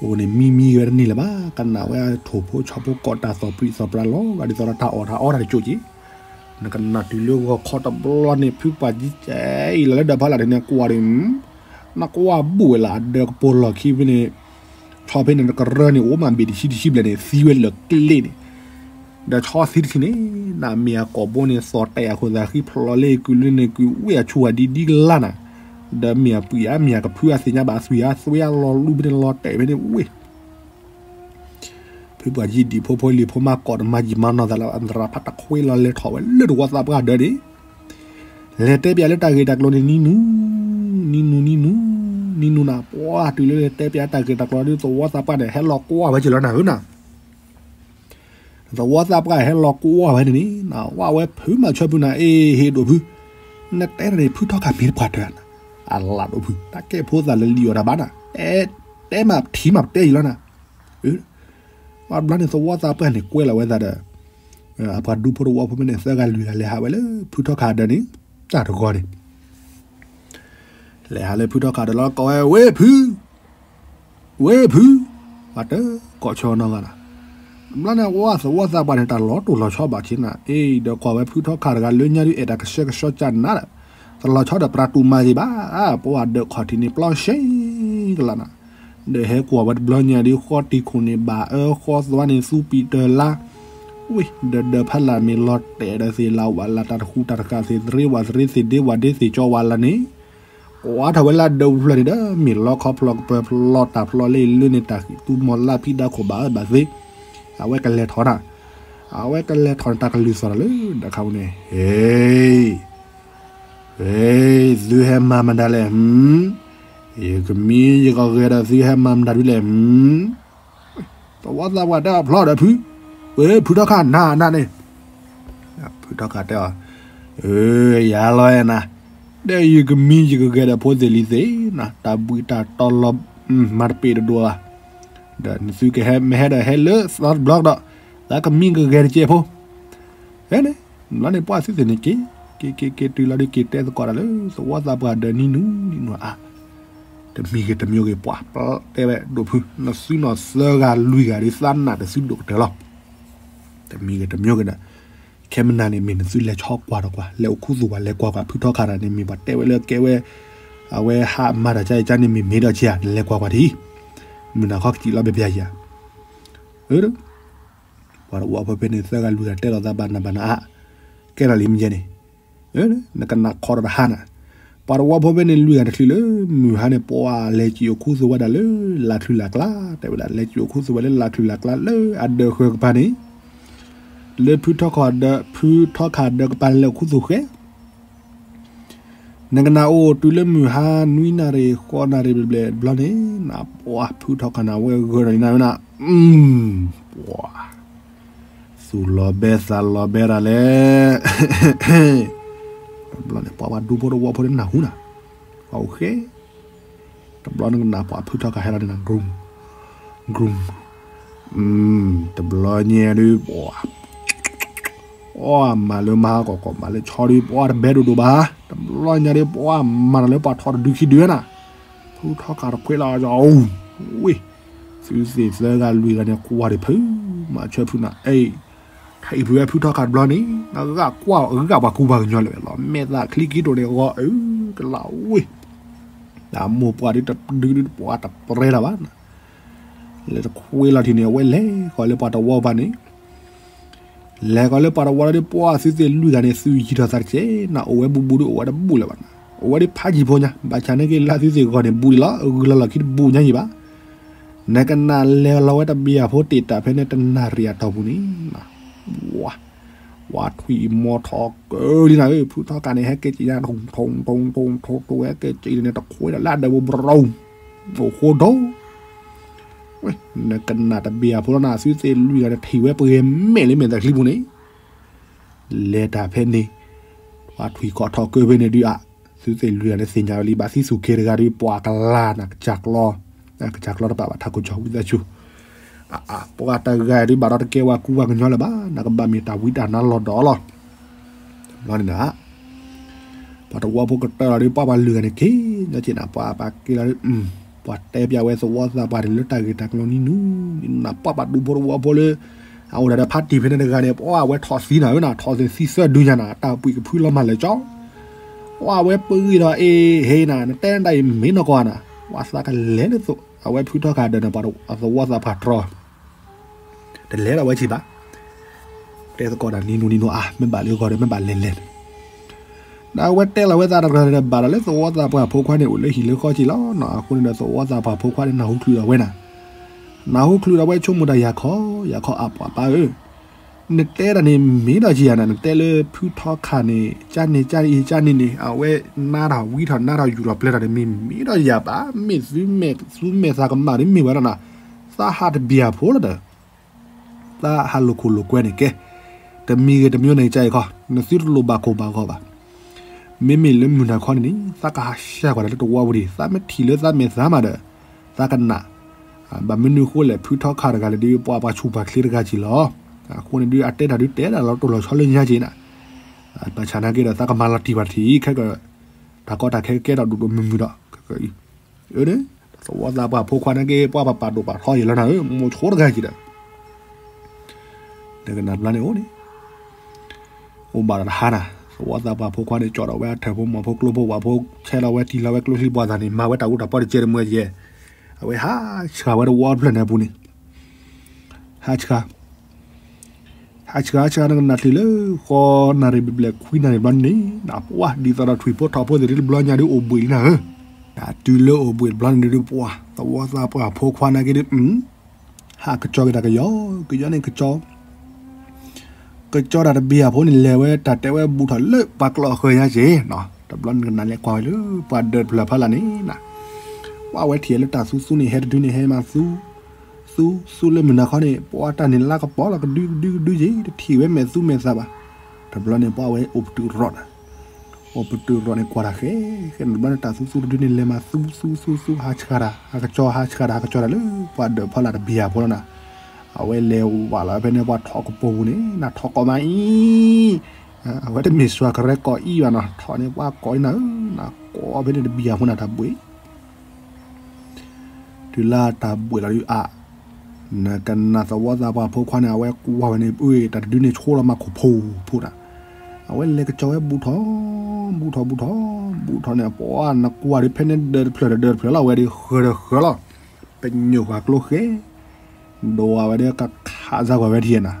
အိၣ်န့ၣ်မံမံဝဲတန့ၢ်လၢၤဘၣ်, ကနၣ်ဝဲထိၣ်ဖိဆီဖိကိးတၢ်သီၣ်ပြံသီၣ်ပြါလီၤဂာ်ဒ်သိးဒီးတၢ်အီၣ်တၢ်အီတၢ်တကၠိၣ်က့ၤ, နကနၣ်တုၤလၢဂီၤခီတဘျီန့ၣ် ဖုပှၤကံကဲအံၤလီၤလၢဒၢးဖးလၢ်န့ၣ် ကွၢ်ဒီး နကွၢ်ဘူးဝဲလၢအဒၢးကပိာ်လီၢ်ခံဖဲန့ၣ်, ဆီဖဲန့ၣ် နကရၢန့ၣ် အိၣ်မးဘ့ၣ်တဆံတဆံဘျဲၣ်န့ၣ် သံဝဲလၢာ်ကျ့န့ၣ်, ဒီးဆီသံတဆံန့ၣ် နမ့ၢ်အကိာ်ဘိန့ၣ် သီၣ်တဲာ်အခိၣ်သးဃံဖျိးလၢကုၢ်လၢန့ၣ် ကုၢ်ဝ့ၢ်အဆူၣ်ဝဲဒ်ဒ်ကလါနၤ, ဒီးမ့ၢ်အပှံၢ်ဧါ မ့ၢ်အကဖုအသ့ၣ်ညါဘၣ်အသွံၣ်ဧါ သွံၣ်အလီၤလူဖဲန့ၣ်လီၤတဲာ်ဖဲန့ၣ်ဝ့ၢ် ဖုပှၤယံၤဒံၣ်ဖိဖိလံၤဖိမးကိးတမၤယံာ်မၤနီၢ်သးလၢ အသရၣ်ဖးတခွ့လီၤလဲၤထီၣ်ဝဲလၢသဝီသးပှၢ်ဒၢးန့ၣ်, လဲၤတဲပၠးလၢတၢ်ဂ့ၢ်တၢ်ကျိၤန့ၣ် နံၤနူၤ, နံၤနူၤ နံၤနူၤ, နံၤနူၤနၤ, ပှၤတုၤလၢလဲၤတဲပၠးတၢ်ဂ့ၢ်တၢ်ကျိၤဒီးသဝီသးပှၢ်န့ၣ် ဟဲလီၤကွၢ်ဝဲက့ၤလီၤနၤဧၢနၤ သဝီသးပှၢ်ဟဲလီၤကွၢ်ဝဲန့ၣ်န့ၣ် နဝဲဖုမၤဆၢဖုနၤ အ့ ဟ့ၣ်ဒိၣ်ဖု, နတဲတၢ်န့ၣ် ဖုထီၣ်ခးမ့ၢ်တပှၢ်တၢၢ်နၤ, အလးဒိၣ်ဖု တၢ်ကဲဖိသၣ်လၢလံာ်အီၣ်တၢ်ဘၣ်နၤ, တဲမးထံမးပတဲယံၤလီၤနၤ, ဘျီန့ၣ်သဝီသးပှၢ်န့ၣ်ကွဲလီၤဝဲသးဒီး အပှၤဒူဖိတဝီဖိဖဲန့ၣ် သၢဂၤလွံၢ်ဂၤလဲၤဟးဝဲလၢဖုထီၣ်ခးဒၢးန့ၣ် တၢ်တဂီၤန့ၣ် လဲၤဟးလၢဖုထီၣ်ခးဒၢးလီၤ ကိးဝဲ ဝ့ၢ်ဖု, ဝ့ၢ်ဖု, ပှၤတကိးဆၢနီၢ်ဂၤလီၤ, ဘျီန့ၣ်ဝဲသဝီသးပှၢ်န့ၣ် တၢ်လီၤတိၢ်လီၤဆီဘၣ်ဆ့နၤ, အ့ ဒီးကွၢ်ဝဲဖုထီၣ်ခးတဂၤလၢညါဒုး အဲၣ်တၢ်ကဆှဲကဆှီကၢ်နၤဒီး တလီၤဆီဒီးပြးတူၢ်မၤယံၤဘၣ်, ပှၤဒၢးခီၣ်ထံးန့ၣ်ပျီရှဲကလးနၤ, ဒီးဟဲကွၢ်ဝဲတဘျီညါဒုး ဃီတံၢ်ခိၣ်န့ၣ်ဘၣ်အၢ ဃီသွါန့ၣ်သူပံာ်တၢၢ်လါ ဝ့ၢ် ဒီးဒၢးဖးလၢ်မ့ၢ်လီၤတဲာ်ဒီးသ့ၣ်လၤဝးလၢ် တၢ်တဃူတၢ်တဃာ်သ့ၣ် သရ့ဝးသရ့သ့ၣ် ဒ့ဝးဒ့သ့ၣ်ကၠီဝးလၢ်န့ၣ်, ကွၢ်ထီၣ်ဝဲလၢဒၢးဖျၢၣ်န့ၣ်ဒီး မ့ၢ်လီခီဖျိကပၢၤဖျိတၢ်ဖျိလၢအံၤလၢန့ၣ် တၢ်ဃံးသူမီၤလါဖံးဒါခိၣ်ဘၣ်အၢဘၣ်သ့, အဝဲကလဲၤထီၣ်နၤ, အဝဲကလဲၤထီၣ်န့ၣ် တၢ်ကလုၢ်သီၣ်တၢ်လၢဒၢးခးပူၤန့ၣ် ဟ့ၣ် ဟ့ၣ် သုဟဲမၤမတၤလဲၣ်, ယကမံယကဂဲၤဒီးသုဟဲမၤမတၤဒ်လဲၣ်, သဝီသးပှၢ်တဲအီၤဖျီဒီးဖု, ဝ့ၢ် ဖုထီၣ်ခးနၤနၤန့ၣ်, ဖုထီၣ်ခးတဲအီၤ, ယၤလီၤအဲၣ်နၤ, ဒီးယကမံယကဂဲၤဒီးဖိသ့ၣ်လံၤသ့ၣ်နၤ, တၢ်ဘှံးတၢ်တီၤလီၤ, မၤတပ့ၤတဒိၣ်ဘၣ်, ဒီးနသုကဟဲမ့ၢ်ဟဲဒီးဟဲလၢသီတဘျီကဒီး, သးကမံကဂဲၤတကဲးဖိ ဖဲန့ၣ်, ဘျီန့ၣ်ပှၤသုသ့ၣ်န့ၣ်က့ၤ, က့ၤက့ၤက့ၤတုၤလီၤဒုးက့ၤတဲသကိးတၢ်လၢ သဝီသးပှၢ်ဒၢးနံၤနူၤနံၤနူၤအါ, တမံၤဂ့ၤတမံၤဂ့ၤ ပှၤပျဲဝဲ ဒိၣ်ဖု နသုနီၢ်သၢဂၤလွံၢ်ဂၤဒုးသးနၢ်တသုဒိၣ်ကတၢၢ်လီၤ, တမံၤဂ့ၤတမံၤဂ့ၤဒီး, ခဲမနၤန့ၣ် မ့ၢ်နသုလဲၤဆီကွၢ်ဒီးကွၢ် လဲၤအိၣ်ခူသူၣ်ကွၢ် လဲၤကွၢ်ကွၢ် ဖုထီၣ်ခးတၢ်န့ၣ် မ့ၢ်ပှၤတဲဝဲလၢကဲဝဲ, အဝဲဟးမၤတၢ်ကါအံၤကါန့ၣ် မ့ၢ်မ့ၢ်ဒီးက့ဧါ နလဲၤကွၢ်ကွၢ်ထံၣ်, မုၢ်နၤခီကစံးလီၤဘျီဘျီယၤ အၢ ပှၤတဝီဖိဖဲန့ၣ်သၢဂၤလွံၢ်ဂၤတဲလီၤသးဘၣ်နၤဘၣ်နၤအါ, ကဲထီၣ်လံမ့ၢ်ယဲန့ၣ်, နကနၣ်ခီဒီးတဟါနၤ, ပှၤတဝီဖိဖဲန့ၣ်လွံၢ်ဂၤတချုးလၢ မုၢ်ဟါန့ၣ် ပှၤလဲၤက့ၤအိၣ်ခူသူၣ်ဝဲဒၣ်လၢ လၢ်ချုးလၢ်ကျါ, တဲဝဲဒၣ်လဲၤက့ၤအိၣ်ခူသူၣ်ဝဲလၢလၢ်ချုးလၢ်ကျါလၢအဒၢးဃၢၤကပၤန့ၣ်, လၢဖုထီၣ်ခးဒၢး, ဖုထီၣ်ခးဒၢးကပၤလဲၤအိၣ်ခူသူၣ်ဃဲ နကနၣ်အိၣ်တုၤလၢမုၢ်ဟါနွံနၣ်ရံၣ်ဃိးနၣ်ရံၣ်ဘျဲၣ်ဘျီန့ၣ်, နပှၤဖုထီၣ်ခးနၤဝဲဂၢၢ်ဒီးနၤဝဲနၤ, ပှၤ သူၣ်လီၤဘဲသးလီၤဘဲဒၣ်လဲၣ်, တဘျီန့ၣ် ပှၤပှၤဒူဖိတဝီဖိန့ၣ်နၢ်ဟူနၤ, ပှၤအိၣ်ဃဲ တဘျီန့ၣ်ကနၣ်ပှၤဖုထီၣ်ခးဟဲလီၤန့ၣ်နၤ groom, groom, တဘျီညါဒုး ပှၤ ပှၤမၤလၢမဟါကီၢ်ကီၢ်မၤလၢဆီဒုး ပှၤတဘဲဒိၣ်ဒိၣ်ဘၣ်, တဘျီညါဒုး ပှၤမၤတၢ်လၢပှၤထီၣ်တဒုခံဒုနၤ, ဖုထီၣ်ခးတခွဲးလီၤ, ဝ့ၢ် သုသ့ၣ်သၢဂၤလွံၢ်ဂၤန့ၣ် ကွၢ်ဒံးဖု, မၤဆၢဖုနၤ, အ့ ထံၣ်ဖုဝဲဖုထီၣ်ခးတဘျီန့ၣ် အဂၤကွၢ်အဂၤပှၤကူပှၤကညီလၢာ်ဝဲလီၤ, မဲာ်သၣ်ချံက့ၤဒိၣ်န့ၣ်ဂီၤအၢ ကလးဝ့ၢ်, တၢ်မိၢ်ပှၢ်ဒုးတဒုဒုးပှၤတပြဲလၢၤဘၣ်နၤ, လဲၤတခွဲးလီၤထံၣ်န့ၣ် အဝဲလဲၤဃီၤလၢပှၤတဝီဘၣ်န့ၣ် လဲၤဃီၤလၢပှၤတဝီလီၤဒုး ပှၤသုသ့ၣ်လွံၢ်ဂၤန့ၣ် သုယံၤထီၣ်သးတကဲးနၤ, အိၣ်ဝဲဘူးဘူးဒုး အိၣ်ဝဲတဘူးလၢၤဘၣ်နၤ, အိၣ်ဝဲဒုးဖးယံၤဖိညါ, ဘၣ်ဆၣ်န့ၣ်က့ၤလၢသုသ့ၣ်ဂီၤန့ၣ် ဘူးဒံးလီၤ, ဂုၤလီၤလီၢ်ခံတဘူးညါယံၤဘၣ်, နကနၣ်လဲၤလီၤဝဲတဘ့ၣ်အဖိတ့ၢ်တၢ်ဖဲန့ၣ် တနၣ်ရံၣ်အတီၢ်ပူၤန့ၣ်, ဝါ ဝါထွံၣ်မီၤထီၣ်ကၢလံနၤဧၢ, ဖုထီၣ်ခးန့ၣ် ဟဲက့ၤက့ၤညါ ထိၣ်ထိၣ်ထိၣ်ထိၣ်ထိၣ် ဟဲက့ၤက့ၤန့ၣ် တခွဲးဒီးလၢအဒၢးပူၤဘြူၤ အိၣ်ဃိဒိၣ် ဝဲ နကနၣ်တဘ့ၣ်အဖိလီၤနၤ, သုသ့ၣ်လွံၢ်ဂၤန့ၣ် ထံၣ်ဝဲပှဲၤမဲာ်လၢမဲာ်သၣ်ချံပူၤန့ၣ်, လဲၤတၢ်ဖဲန့ၣ်, ပှၤထွံၣ်ခီၣ်ထီၣ်ကၢဖဲန့ၣ်ဒုးအါ, သုသ့ၣ်လွံၢ်ဂၤန့ၣ်သ့ၣ်ညါဝဲလံ ဘၣ်သံသူၣ်က့တဂၤဒုး ပှၤကလၤနၤ ကစၢ်ကျီ, ကစၢ်ကျီတပာ်ဘၣ်ထးခိၣ်ကၠီဝံသးစူၤ, ပှၤတဂၤဒုးဘၣ်ဒီးတကဲဝဲကူပှၤကညီလၢၤဘၣ်, နကဘၣ်မ့ၢ်တၢ်ဝံတၢ်နါလီၤဒီးလီၤ, တဘျီန့ၣ်နၤ ပှၤတဝီဖိကတၢၢ်လီၤဒုး ပှၤပှၤလွံၢ်ဂၤန့ၣ်က့ၤ, ညီက့ၤနၤ ပှၤပှၤက့ၤလီၤဒုး, ပှၤတဲပၠးဝဲသဝီသးပှၢ်န့ၣ်လၢတၢ်ဂ့ၢ်တၢ်ကျိၤနံၤနူၤ, နပှၢ်ပှၤဒူဖိတဝီဖိလၢ အအိၣ်ဒၣ်ဒီးဖါတံၢ်ဖဲန့ၣ်တဂၤန့ၣ် ပှၤဝဲထီၣ်သံနၤဧၢနၤ, ထီၣ်သံသၢဒုညါနၤ, တၢ်ပှံၢ်ကဖုလီၤမၢ်လၢာ်ကၠီ, ပှၤဝဲပဂံၢ်ဒီးအ့ဟ့နၤ, နတဲဒၣ်အံၤမ့ၢ်နီၢ်ကီၢ်နၤ, ပှၤသးကလဲၤလၢအဝဲဖုထီခးဒီးန့ၣ် ပှၤသဝီသးပှၢ်တြီ တလဲၤဒီးဝဲဆံးဘၣ်, တဲသကိးတၢ်နံၤနူၤနံၤနူၤအါ, မ့ၢ်ဘၣ်လၢဂီၤဒီးမ့ၢ်ဘၣ်လဲၤလဲၤန့ၣ်, ဒီးအဝဲတဲလီၤဝဲသးတဂၤဒီး ဘၣ်ဒီးလၢသဝီသးပှၢ်ဖိခွါန့ၣ် အိၣ်လၢဟံၣ်လၢဃီက့ၤလီၤနၤ, အဃိန့ၣ်ဒီးသဝီသးပှၢ်ဖိခွါန့ၣ် နၢ်ဟူချုးဒီးဝဲနၤ, နၢ်ဟူချုးဒီးဝဲဆိကမိၣ်တၢ် ယၤခီ ယၤခီအပှၤပၢ်ဧၢ, နတဲဒၣ်န့ၣ်မ့ၢ်ဒီးကယၤနၤ, နတဲလၢဖုထီခးန့ၣ် ကန့ၣ်ကန့ၣ်အံၤကန့ၣ်န့ၣ် အဝဲနါထီၣ်ဝံထီၣ်နါထီၣ်ယူၢ်ထီၣ်ပျဲၤထီၣ်န့ၣ် မ့ၢ်မ့ၢ်ဒီးယၤဘၣ်, မ့ၢ်သုမဲာ်သူမဲာ်သးကမၣ်ဒ်မ့ၢ်ဝဲဒီးနၤ, သးဟးတဘံၣ်အဖိလီၤဒီး သးဟးလိာ်ခိၣ်လိာ်ကွဲန့ၣ်ကဲ, တမံၤဂ့ၤတမံၤန့ၣ် ကၠဲအံၤခီ နသုတလိၣ်ဘၣ်ခိၣ်ဘၣ်ဂီၤဘၣ်, မ့မ့ၢ်လၢမုၢ်နၤခီန့ၣ်န့ၣ် သးကဟးဆှၢကွၢ်တၢ်လၢတဝီပူၤဒံး, သးမ့ၢ်ထံၣ်လၢသးမဲာ်သးမးဒီး သးကနၣ်, ဘၣ်မနုၤအဃိလဲၣ် ဖုထီခးတဂၤလၢဒုးပှၤပှၤဆူၣ်ပှၤချ့တဂၤက့ၤလီၤ, အဃိန့ၣ်ဒုးအတဲတၢ်ဒုးတဲဒၣ်လီၤတိၢ်လီၤဆီလၢညါက့ၤနၤ, ဘၣ်ဆၣ်နာ်က့ဒီး သးကမၤလီၤတံၢ်ပှၤတထံၣ်ခဲကၢၣ်, တၢ်ကီတၢ်ခဲကကဲထီၣ်ဒိၣ်ဒိၣ်မုၢ်မုၢ်ဒီး အၢ သဝီသးပှၢ်ဖိခွါနာ်က့ ပှၤပပာ်ဒိၣ်ပာ်ထီယဲၢ်လီၤနၤဧၢ, မိၢ်ဆိတဂၤက့ၤဒီး နကနၣ်ဘျီန့ၣ်အိၣ်န့ၣ်, အိၣ်ဘၣ်ဒီးတဟါနၤ, သဝီသးပှၢ်ဖိခွါန့ၣ် ကၠီဒီးဝဲအထၢၣ်ဖိမီၤဖိကျိဖိဝးဖိ, ဆဲးလီၤဝဲတံၢ်လီၤဝဲကျိချံပှၤသးန့ၣ် မၤဝဲတၢ်အူတၢ်ပီတကဲတမံၤယဲၢ်, အဝဲဟးဆှၢဝဲတဝီတဖျၢၣ်န့ၣ်အပူၤန့ၣ်, ဟးဆှၢ ဟးဆှၢဟးဆှၢနကနၣ်ချံလၢ ဃီနၣ်ရံၣ်ဘျဲၣ်ဘျဲၣ်ခွံနၣ်ရံၣ်ဘျီန့ၣ် နပှၢ်ဒ်သိးဒီးထွံၣ်ဖိထီၣ်ဖိသ့ၣ်တဘျီညါဒုးအိၣ်ဘှံးလံနၤဧၢ, တုၤလၢအိၣ်ဘှံးတဘျီန့ၣ်ဒုးပှၢ် သဝီသးပှၢ်ဖိခွါနာ်က့ဒုး ဟးကကၠီက့ၤတၢ်ကယီ, ကယီန့ၣ်ကကၠီ, ကကၠီတၢ်တဘံၣ်အဖိန့ၣ် လဲၤဝဲတၢ်တဲဝဲဘူးထီၣ်လၢပှၤကျီၢ်ဃၢၤညါက့ၤ, တဘျီနကနၣ်လဲၤကွၢ်ဝဲလၢ ပှၤဒၢးတဖျၢၣ်ဖီလာ်န့ၣ်နၤ, ပှၢ်ဝဲထံၣ်လၢတၢ်သူသူန့ၣ် ဟဲတဒုန့ၣ်ဟဲမၤသူ သူသူလၢမုၢ်နၤခီန့ၣ် ပှၢ်တၢ်န့ၣ်လါကပီၤလီၤ ကဒုကဒုကဒုက့ၤ တထံၣ်ဝဲမဲာ်သူမဲာ်သးဘၣ်, တဘျီန့ၣ် ပှၢ်ဝဲအိၣ်ပတုာ်ရီၣ်နၤ, အိၣ်ပတုာ်ရီၣ်န့ၣ် ကွၢ်တၢ်ဃဲ ဃဲန့ၣ်တဘျီန့ၣ် တၢ်သူသူတဒုန့ၣ် လဲၤမၤသူသူသူ ဟးဆှၢတၢ် ဟးကကၠီ ဟးဆှၢတၢ် ဟးကကၠီတၢ်လၢ ပှၤဒၢးဖီလာ်တဘံၣ်အဖိလီၤနၤ, အဝဲလဲၤဝးလီၤဖဲန့ၣ် ပှၤထီၣ်ကပိာ်ပူၤန့ၣ် နၤထီၣ်ကိးမးအံၤ, အဝဲတမ့ၢ်စှၤကရဲကိးအံၤဘၣ်နီၤ ထီၣ်န့ၣ် ပှၢ်ကိးအံၤနၤဧၢ, နၤကိးဖဲန့ၣ်တဘံၣ်အဖိနၤတၢ်ဘှံး တုၤလၢတၢ်ဘှံးလီၤဒုးအါ, နကနၣ်သဝီသးပှၢ်ဖိခွါန့ၣ် အဝဲကွၢ်ဝဲန့ၣ် တၢ်တဒုန့ၣ်ဆိလီၤမးခိၣ်ဖိဖိနၤ, အဝဲလဲၤကကၠီဝဲဘူးထီၣ်, ဘူးထီၣ်ဘူးထီၣ်, ဘူးထီၣ်န့ၣ် ပှၢ်နကွၢ်ဒုးဖဲန့ၣ်ဒၢးတဖျၢၣ်ဒီးဒၢးတဖျၢၣ်လီၤ အဝဲဒုးဃၢၤဒီးဃၢၤလီၤ, ပညိၣ်ဃာ်ကျိဃဲ ဒိးဝဲဒၣ်ကခးစၢ်ကွၢ်ဝဲဒၣ်နၤ,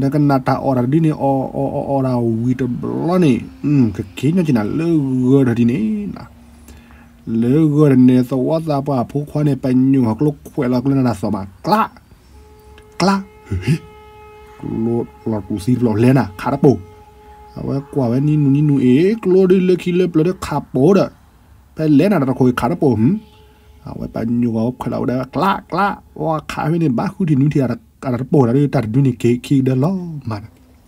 နကနၣ်တၢ်အီၣ်တၢ်တဒုန့ၣ် အီၣ်အီၣ်အီၣ်အီၣ်တၢ်ဝံၤတဘျီန့ၣ်, ကက့ၤညီက့ၤနၤလၢဂၢၢ်ဒီးဒ်န့ၣ်နၤ, လၢဂၢၢ်ဒီးန့ၣ် သဝီသးပှၢ်ဖိခွါန့ၣ် ပညိၣ်ဃာ်ကျိခွဲးလီၤကျိနၤနၤသီၣ်မး ကျး, ကျး, ဟ့ၣ်, ကျိလီၤတူာ်သံလီၤလဲနၤ ခးတပိာ်, အဝဲကွၢ်ဝဲနံၤနူၤနံၤနူၤအ့ၣ် ကျိဒုးလၢခံလၢပျၢၤဒုးခးပိာ်ဒီး, ဖဲလဲနၤတၢ်တခိၣ်အံၤခးတပိာ်, အဝဲပညိၣ်ဃာ်ခွဲးလီၤဝဲဒၣ် ကျး, ကျး, ပှၢ်ခးဖဲန့ၣ် ဘၣ်ဃုထံၣ်နွံထံၣ် တၢ်တပိာ်တၢ်ဒုး တၢ်တဒုန့ၣ်က့ၤခံကဒၢလီၤမး တဘျီ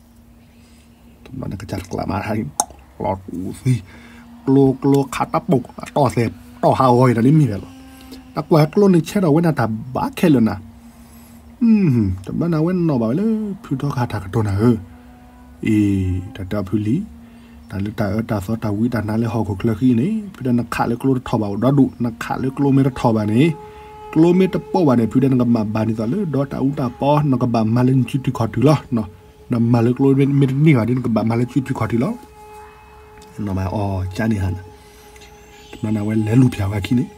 န့ၣ်ကစၢ်တကျးမး လီၤတူာ်သံ, ကျိကျိခးတပိာ် တီၢ်သဲး တီၢ်ဟးဂီၤအံၤတၢ်လံမ့ၢ်ဝဲလီၤ, နကွၢ်ကျိန့ၣ်ဆဲးထီၣ်ဝဲနၤတၢ်ဘၣ်ခဲလၢာ်နၤ, တဘျီန့ၣ်အဝဲနီၣ်ဘၣ်ဝဲလၢဖုထီခးတၢ်ကတိၤနၤဧၢ, အ့ တၢ်တဲအီၤဖုလံၤ, တၢ်လၢတၢ်အၢတၢ်သီတၢ်ဝံတၢ်နါလၢဟီၣ်ခိၣ်ချၢဃံန့ၣ် ဖုဒဲနခးလၢကျိတထီၣ်ဘၣ်အိၣ်ဒီဒူၣ် နခးလၢကျိမ့ၢ်တထီၣ်ဘၣ်န့ၣ်, ကျိမ့ၢ်တပိာ်ဘၣ်န့ၣ် ဖုဒဲနကဘၣ်မၤဒ်သိးလၢဒီးတၢ်အူတၢ်ပီ နကဘၣ်မၤလၢနစုတုၤခီၣ်တုၤလီၤ, နမၤလၢကျိမ့ၢ်တန့ၢ်ဘၣ်ဒီး နကဘၣ်မၤလၢစုတုၤခီၣ်တုၤလီၤ, နီၢ်မးအီၤကန့ၣ်ဟါနၤ တဘျီန့ၣ် အဝဲလဲၤလူၤပၠးဝဲအခံန့ၣ်,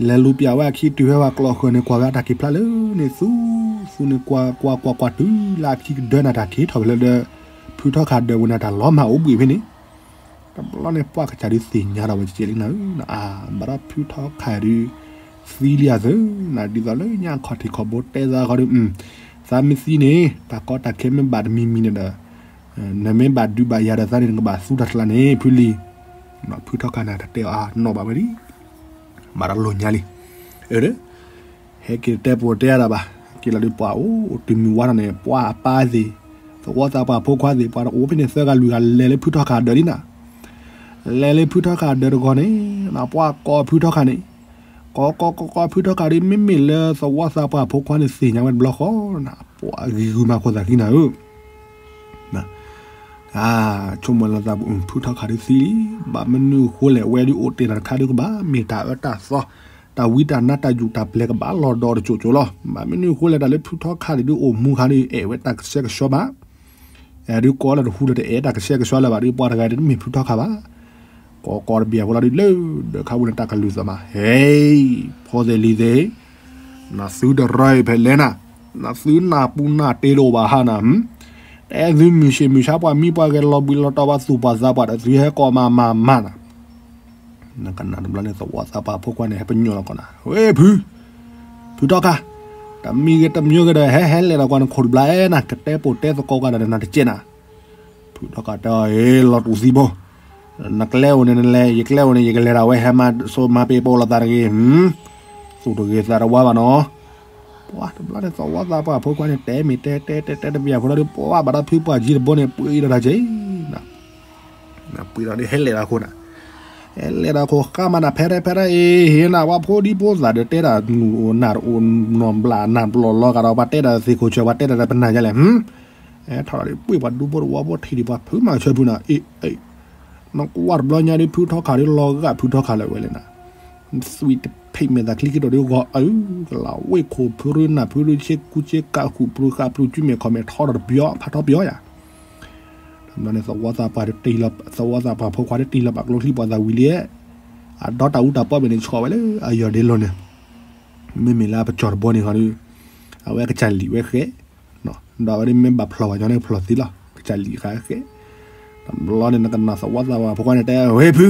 လဲၤလူၤပၠးဝဲအခံတုၤဖဲဝဲကျိဃၢၤန့ၣ် ကွၢ်ဝဲအတၢ်က့ၤဖျါလၢန့ၣ် သူ, သူန့ၣ်ကွၢ်ကွၢ်ကွၢ်ကွၢ်တုၤလၢအခံကဒၢနၤတၢ်က့ၤထီၣ်ဖဲလၢဒီး ဖုထီခးဒၢးဝဲနၤတၢ်လီၤမၢ်အိၣ်ဘှံးဖဲန့ၣ်, တဘျီန့ၣ်ပှၢ်ကစၢ်ဒုးသ့ၣ်ညါထီၣ်ဝဲကဲလံနၤဧၢ, အါ ဘၣ်ဒီးဖုထီခးဒုး သံလံအသၢ, နၤဒ်သိးလၢညါခီၣ်ထံးခီၣ်ဘိတဲသးခီဒုး, သးမ့ၢ်သံန့ၣ် တၢ်ကီတၢ်ခဲမ့ၢ်ဘၣ်တမံၤမံၤန့ၣ်ဒီး နမ့ၢ်ဘၣ်ဒုးဘၣ်ယၤဒီးသးန့ၣ် နကဘၣ်သူတၢ်ကျါန့ၣ် ဖုလံၤ, ဖုထီခးန့ၣ် တၢ်တဲအီၤအါနီၣ်ဘၣ်ဝဲလံ, ဘၣ်ဒီးလိာ်ညါလံ, အၢ ဟဲက့ၤတဲပှၤတဲအါဒၣ်ဘၣ်, က့ၤလီၤဒုးပှၤအိၣ်တုၤမုၢ်ဝါထီၣ်န့ၣ် ပှၤအပၢ်သ့ၣ်, သဝီသးပှၢ်ဖိခွါသ့ၣ် ပှၤတအိၣ်ဖဲန့ၣ်သၢဂၤလွံၢ်ဂၤလဲၤလၢဖုထီခးဒၢးလံနၤ, လဲၤလၢဖုထီခးဒၢးတဂီၤန့ၣ် ပှၤကိးဖုထီခးန့ၣ်, ကိးကိးကိးကိးဖုထီခးဒုး မ့မ့ၢ်လၢသဝီသးပှၢ်ဖိခွါန့ၣ် သ့ၣ်ညါဝဲတဘျီဃီနၤ, ပှၤဂံၤဂုၤမၤခိၣ်သးဃံနၤဧၢ, န ဆိကမိၣ်လီၤသး ဖုထီခးဒုးသံလံ, ဘၣ်မနုၤအဃိလဲၣ် ဝဲဒုးအိၣ်တ့ၢ်တၢ်တခါဒုးကဘၣ်မ့ၢ်တၢ်အၢတၢ်သီ, တၢ်ဝံတၢ်နါတၢ်ယူးတၢ်ပျဲၤကဘၣ်လီၤဒီးတစိၤစိၤလီၤ. ဘၣ်မနုၤအဃိလဲၣ် တၢ်လၢဖုထီခးန့ၣ်ဒုးအိၣ်မူခါဒုး အဲၣ်ဝဲတၢ်ကဆှဲကဆှီဘၣ် အဲၣ်ဒုးကိးလၢတဟူလၢတအဲၣ်တၢ်ကဆှဲကဆှီလၢၤဘၣ်ဒုး ပှၤတဂၤတမ့ၢ်ဖုထီခးဘၣ်. ကိးကိးတဘျီဖိလီၤဒုး လၢဒၢးခါပူၤန့ၣ် တၢ်ကလုၢ်သးမး ဟဲ, ဖိသ့ၣ်လံၤသ့ၣ်, နသုတရၢအံၤဖဲလဲၣ်နၤ, နသုနၢ်ပူၤနၢ်တ့လိာ်ဘၣ်ဟါနၤ, တဲသုမုၢ်ဆ့ၣ်မုၢ်ဆါပှၤမံပှၤဂဲၤလီၤဘှံးလီၤတီၤပှၤသူၣ်ပှၤသးပှၤဒီးသုဟဲကိးမၤမၤမၤနၤ နကနၣ်တဘျီန့ၣ် သဝီသးပှၢ်ဖိခွါန့ၣ် ဟဲပညိၣ်လီၤကီးနၤ, ဝဲဖု, ဖုထီခး, တမံၤဂ့ၤတမံၤဂ့ၤဒီး ဟဲဟဲလဲၤဒီးကွၢ်နခိၣ်တဘျီဧဲနၤ, ကတဲပိာ်တဲသကိးကဒီးနၤတကဲနၤ. ဖုထီခးတဲအီၤ အ့ လီၤတူာ်သံဘိ, နကျဲအိၣ်န့ၣ်နလဲၤ, ယကျဲအိၣ်န့ၣ် ယကလဲၤဒၣ်ဝဲဟဲမၤစိမၤပ့ၤပိာ်လိာ်သးတဂ့ၤ, သူၣ်တဂ့ၤသးတဝါဘၣ်နီၤ. ပှၤတဘျီန့ၣ် သဝီသးပှၢ်ဖိခွါန့ၣ် တဲမ့ၢ်တဲတဲတဲတဲတဘျီဖိလီၤဒုး ပှၤဘၣ်ဒီးဖုပှၢ်ကၠံတဘိန့ၣ် ပှ့ၤဒီးတၢ်က့ၤ ပှ့ၤဒီးဒ်ဟဲလဲၤဒီးခိၣ်နၤ, ဟဲလဲၤဒီးခိၣ်ဃါမၤနၤ ဖဲရဲဖဲရဲအ့ၤ ဟ့ၣ်နၤ ပှၤဖိဒံဖိသၣ်ဒီးတဲဒၣ် နအိၣ်နၢ်တအိၣ်နီၢ်ဘျးနၢ်ဘျီၣ်လီၤဂာ်ဒီး ပှၤတဲဒၣ်သ့ၣ်ခိၣ်ဆၢ ပှၤတဲဒၣ်ပနၢ်ယါလဲၣ်, ဟဲထီၣ်ဒီးပှ့ၤပှၤဒူဖိတဝီဖိထံၣ်ဒံးပှၤဖုမၤဆၢဖုနၤ အ့ အ့ နကွၢ်တဘျီညါဒ်ဖုထီခးဒ်လီၤဂာ် ဖုထီခးလၢဝဲလဲၣ်နၤ, သွံၣ်တဖံးမဲာ်သးချံက့ၤဒီးဒ်ဂီၤအုကလးဝ့ၢ်ခိၣ်ဖုရူနၢ်ဖုရူဆ့ကူဆ့ကးဃုာ်ပရူဃာ်ပရူကၠူမဲာ်ခီၣ်မဲာ်ထီဒီးတပျီ ဖးထီပျီယၤ တဘျီန့ၣ် သဝီသးပှၢ်ဖိခွါတတ့ၢ်လီၤပာ်ကျိချံပှၤသးဝံၤလံ, အဒီတၢ်အူတၢ်ပီမ့ၢ်န့ၣ် ဆှီဝဲလၢအယီၢ်ဒ့လိၤန့ၣ်, မ့မ့ၢ်လၢအပစီၣ်တဘိန့ၣ်ဃီဒီး အဝဲကစၢ်လံာ်ဝဲဃဲ, ဒီးအဝဲဒ်မ့ၢ်ဘၣ်ဖျီၣ်ဘၣ်ညီန့ၣ် ဖျီၣ်သ့လီၤ ကစၢ်လံာ်ဃဲဃဲ, တဘျီန့ၣ် နကနၣ်သဝီသးပှၢ်ဖိခွါန့ၣ်တဲ ဝဲဖု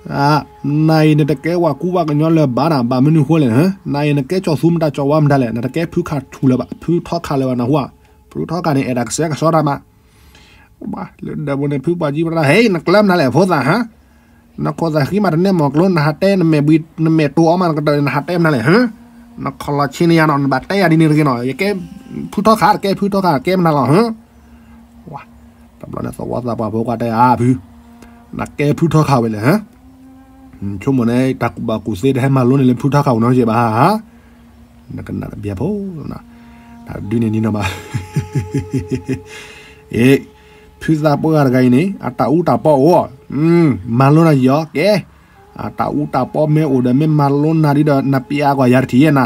နၤအံၤနတကဲဝဲကူဝဲကညီလၢၤဘၣ်နၤ ဘၣ်မနုၤဃိလဲၣ်, နၤအံၤနကဲကၠီၣ်သူမတၤကၠီၣ်ဝါမတၤလဲၣ်, နတကဲဖုခးထူလၢၤဘၣ် ဖုထီခးလၢၤဘၣ်နဟူဧါ, ဖုထီခးန့ၣ် အဲၣ်တၢ်ကဆှဲကဆှီတၢ်မး, လၢဒၢးပူၤန့ၣ် ဖုပှၢ်ကၠံပတၢ် ဟဲ နကျဲမနုၤလဲၣ် ဖိသၣ်ဟါ, နခိၣ်သးဃံမးတနဲၣ်မီၢ်ကျိ နဟးတဲနမဲာ်ဘှံး နမဲာ်တိၤအီမး နကတၢၢ်န့ၣ် နဟးတဲမနုၤလဲၣ်, နခီၣ်လီၤဆ့နယါနီၤ နဘၣ်တဲယၤဒ်န့ၣ်တဂ့ၤနီၤ ယကဲ ဖုထီခး တကဲဖုထီခး ကဲမနုၤလီၤ ဟၢ တဘျီန့ၣ် သဝီသးပှၢ်ဖိခွါတဲ အါဖု, နကဲဖုထီခးဝဲလဲၣ် ဟၢ, ဆိကမိၣ်န့ၣ် တၢ်ကူၣ်ဘၣ်ကူၣ်သ့တဟဲမၤလိန့ၣ်လၢဖုထီခးအိၣ်နီတစဲးဘၣ်ဧါ, နကနၣ်တဘျီဖိ, တၢ်ဒုးန့ၣ်နီၤဘၣ်, အ့, ဖုသးပှၢ်တဂၤအံၤန့ၣ် အတၢ်အူတၢ်ပီအိၣ်, မၤလိနၤယီၤ ကဲ အတၢ်အူတၢ်ပီမ့ၢ်အိၣ်ဒီး မ့ၢ်မၤလိနၤဒ်ဒီး နပျဲကွၢ်ယၤတထံၣ်ယဲနၤ,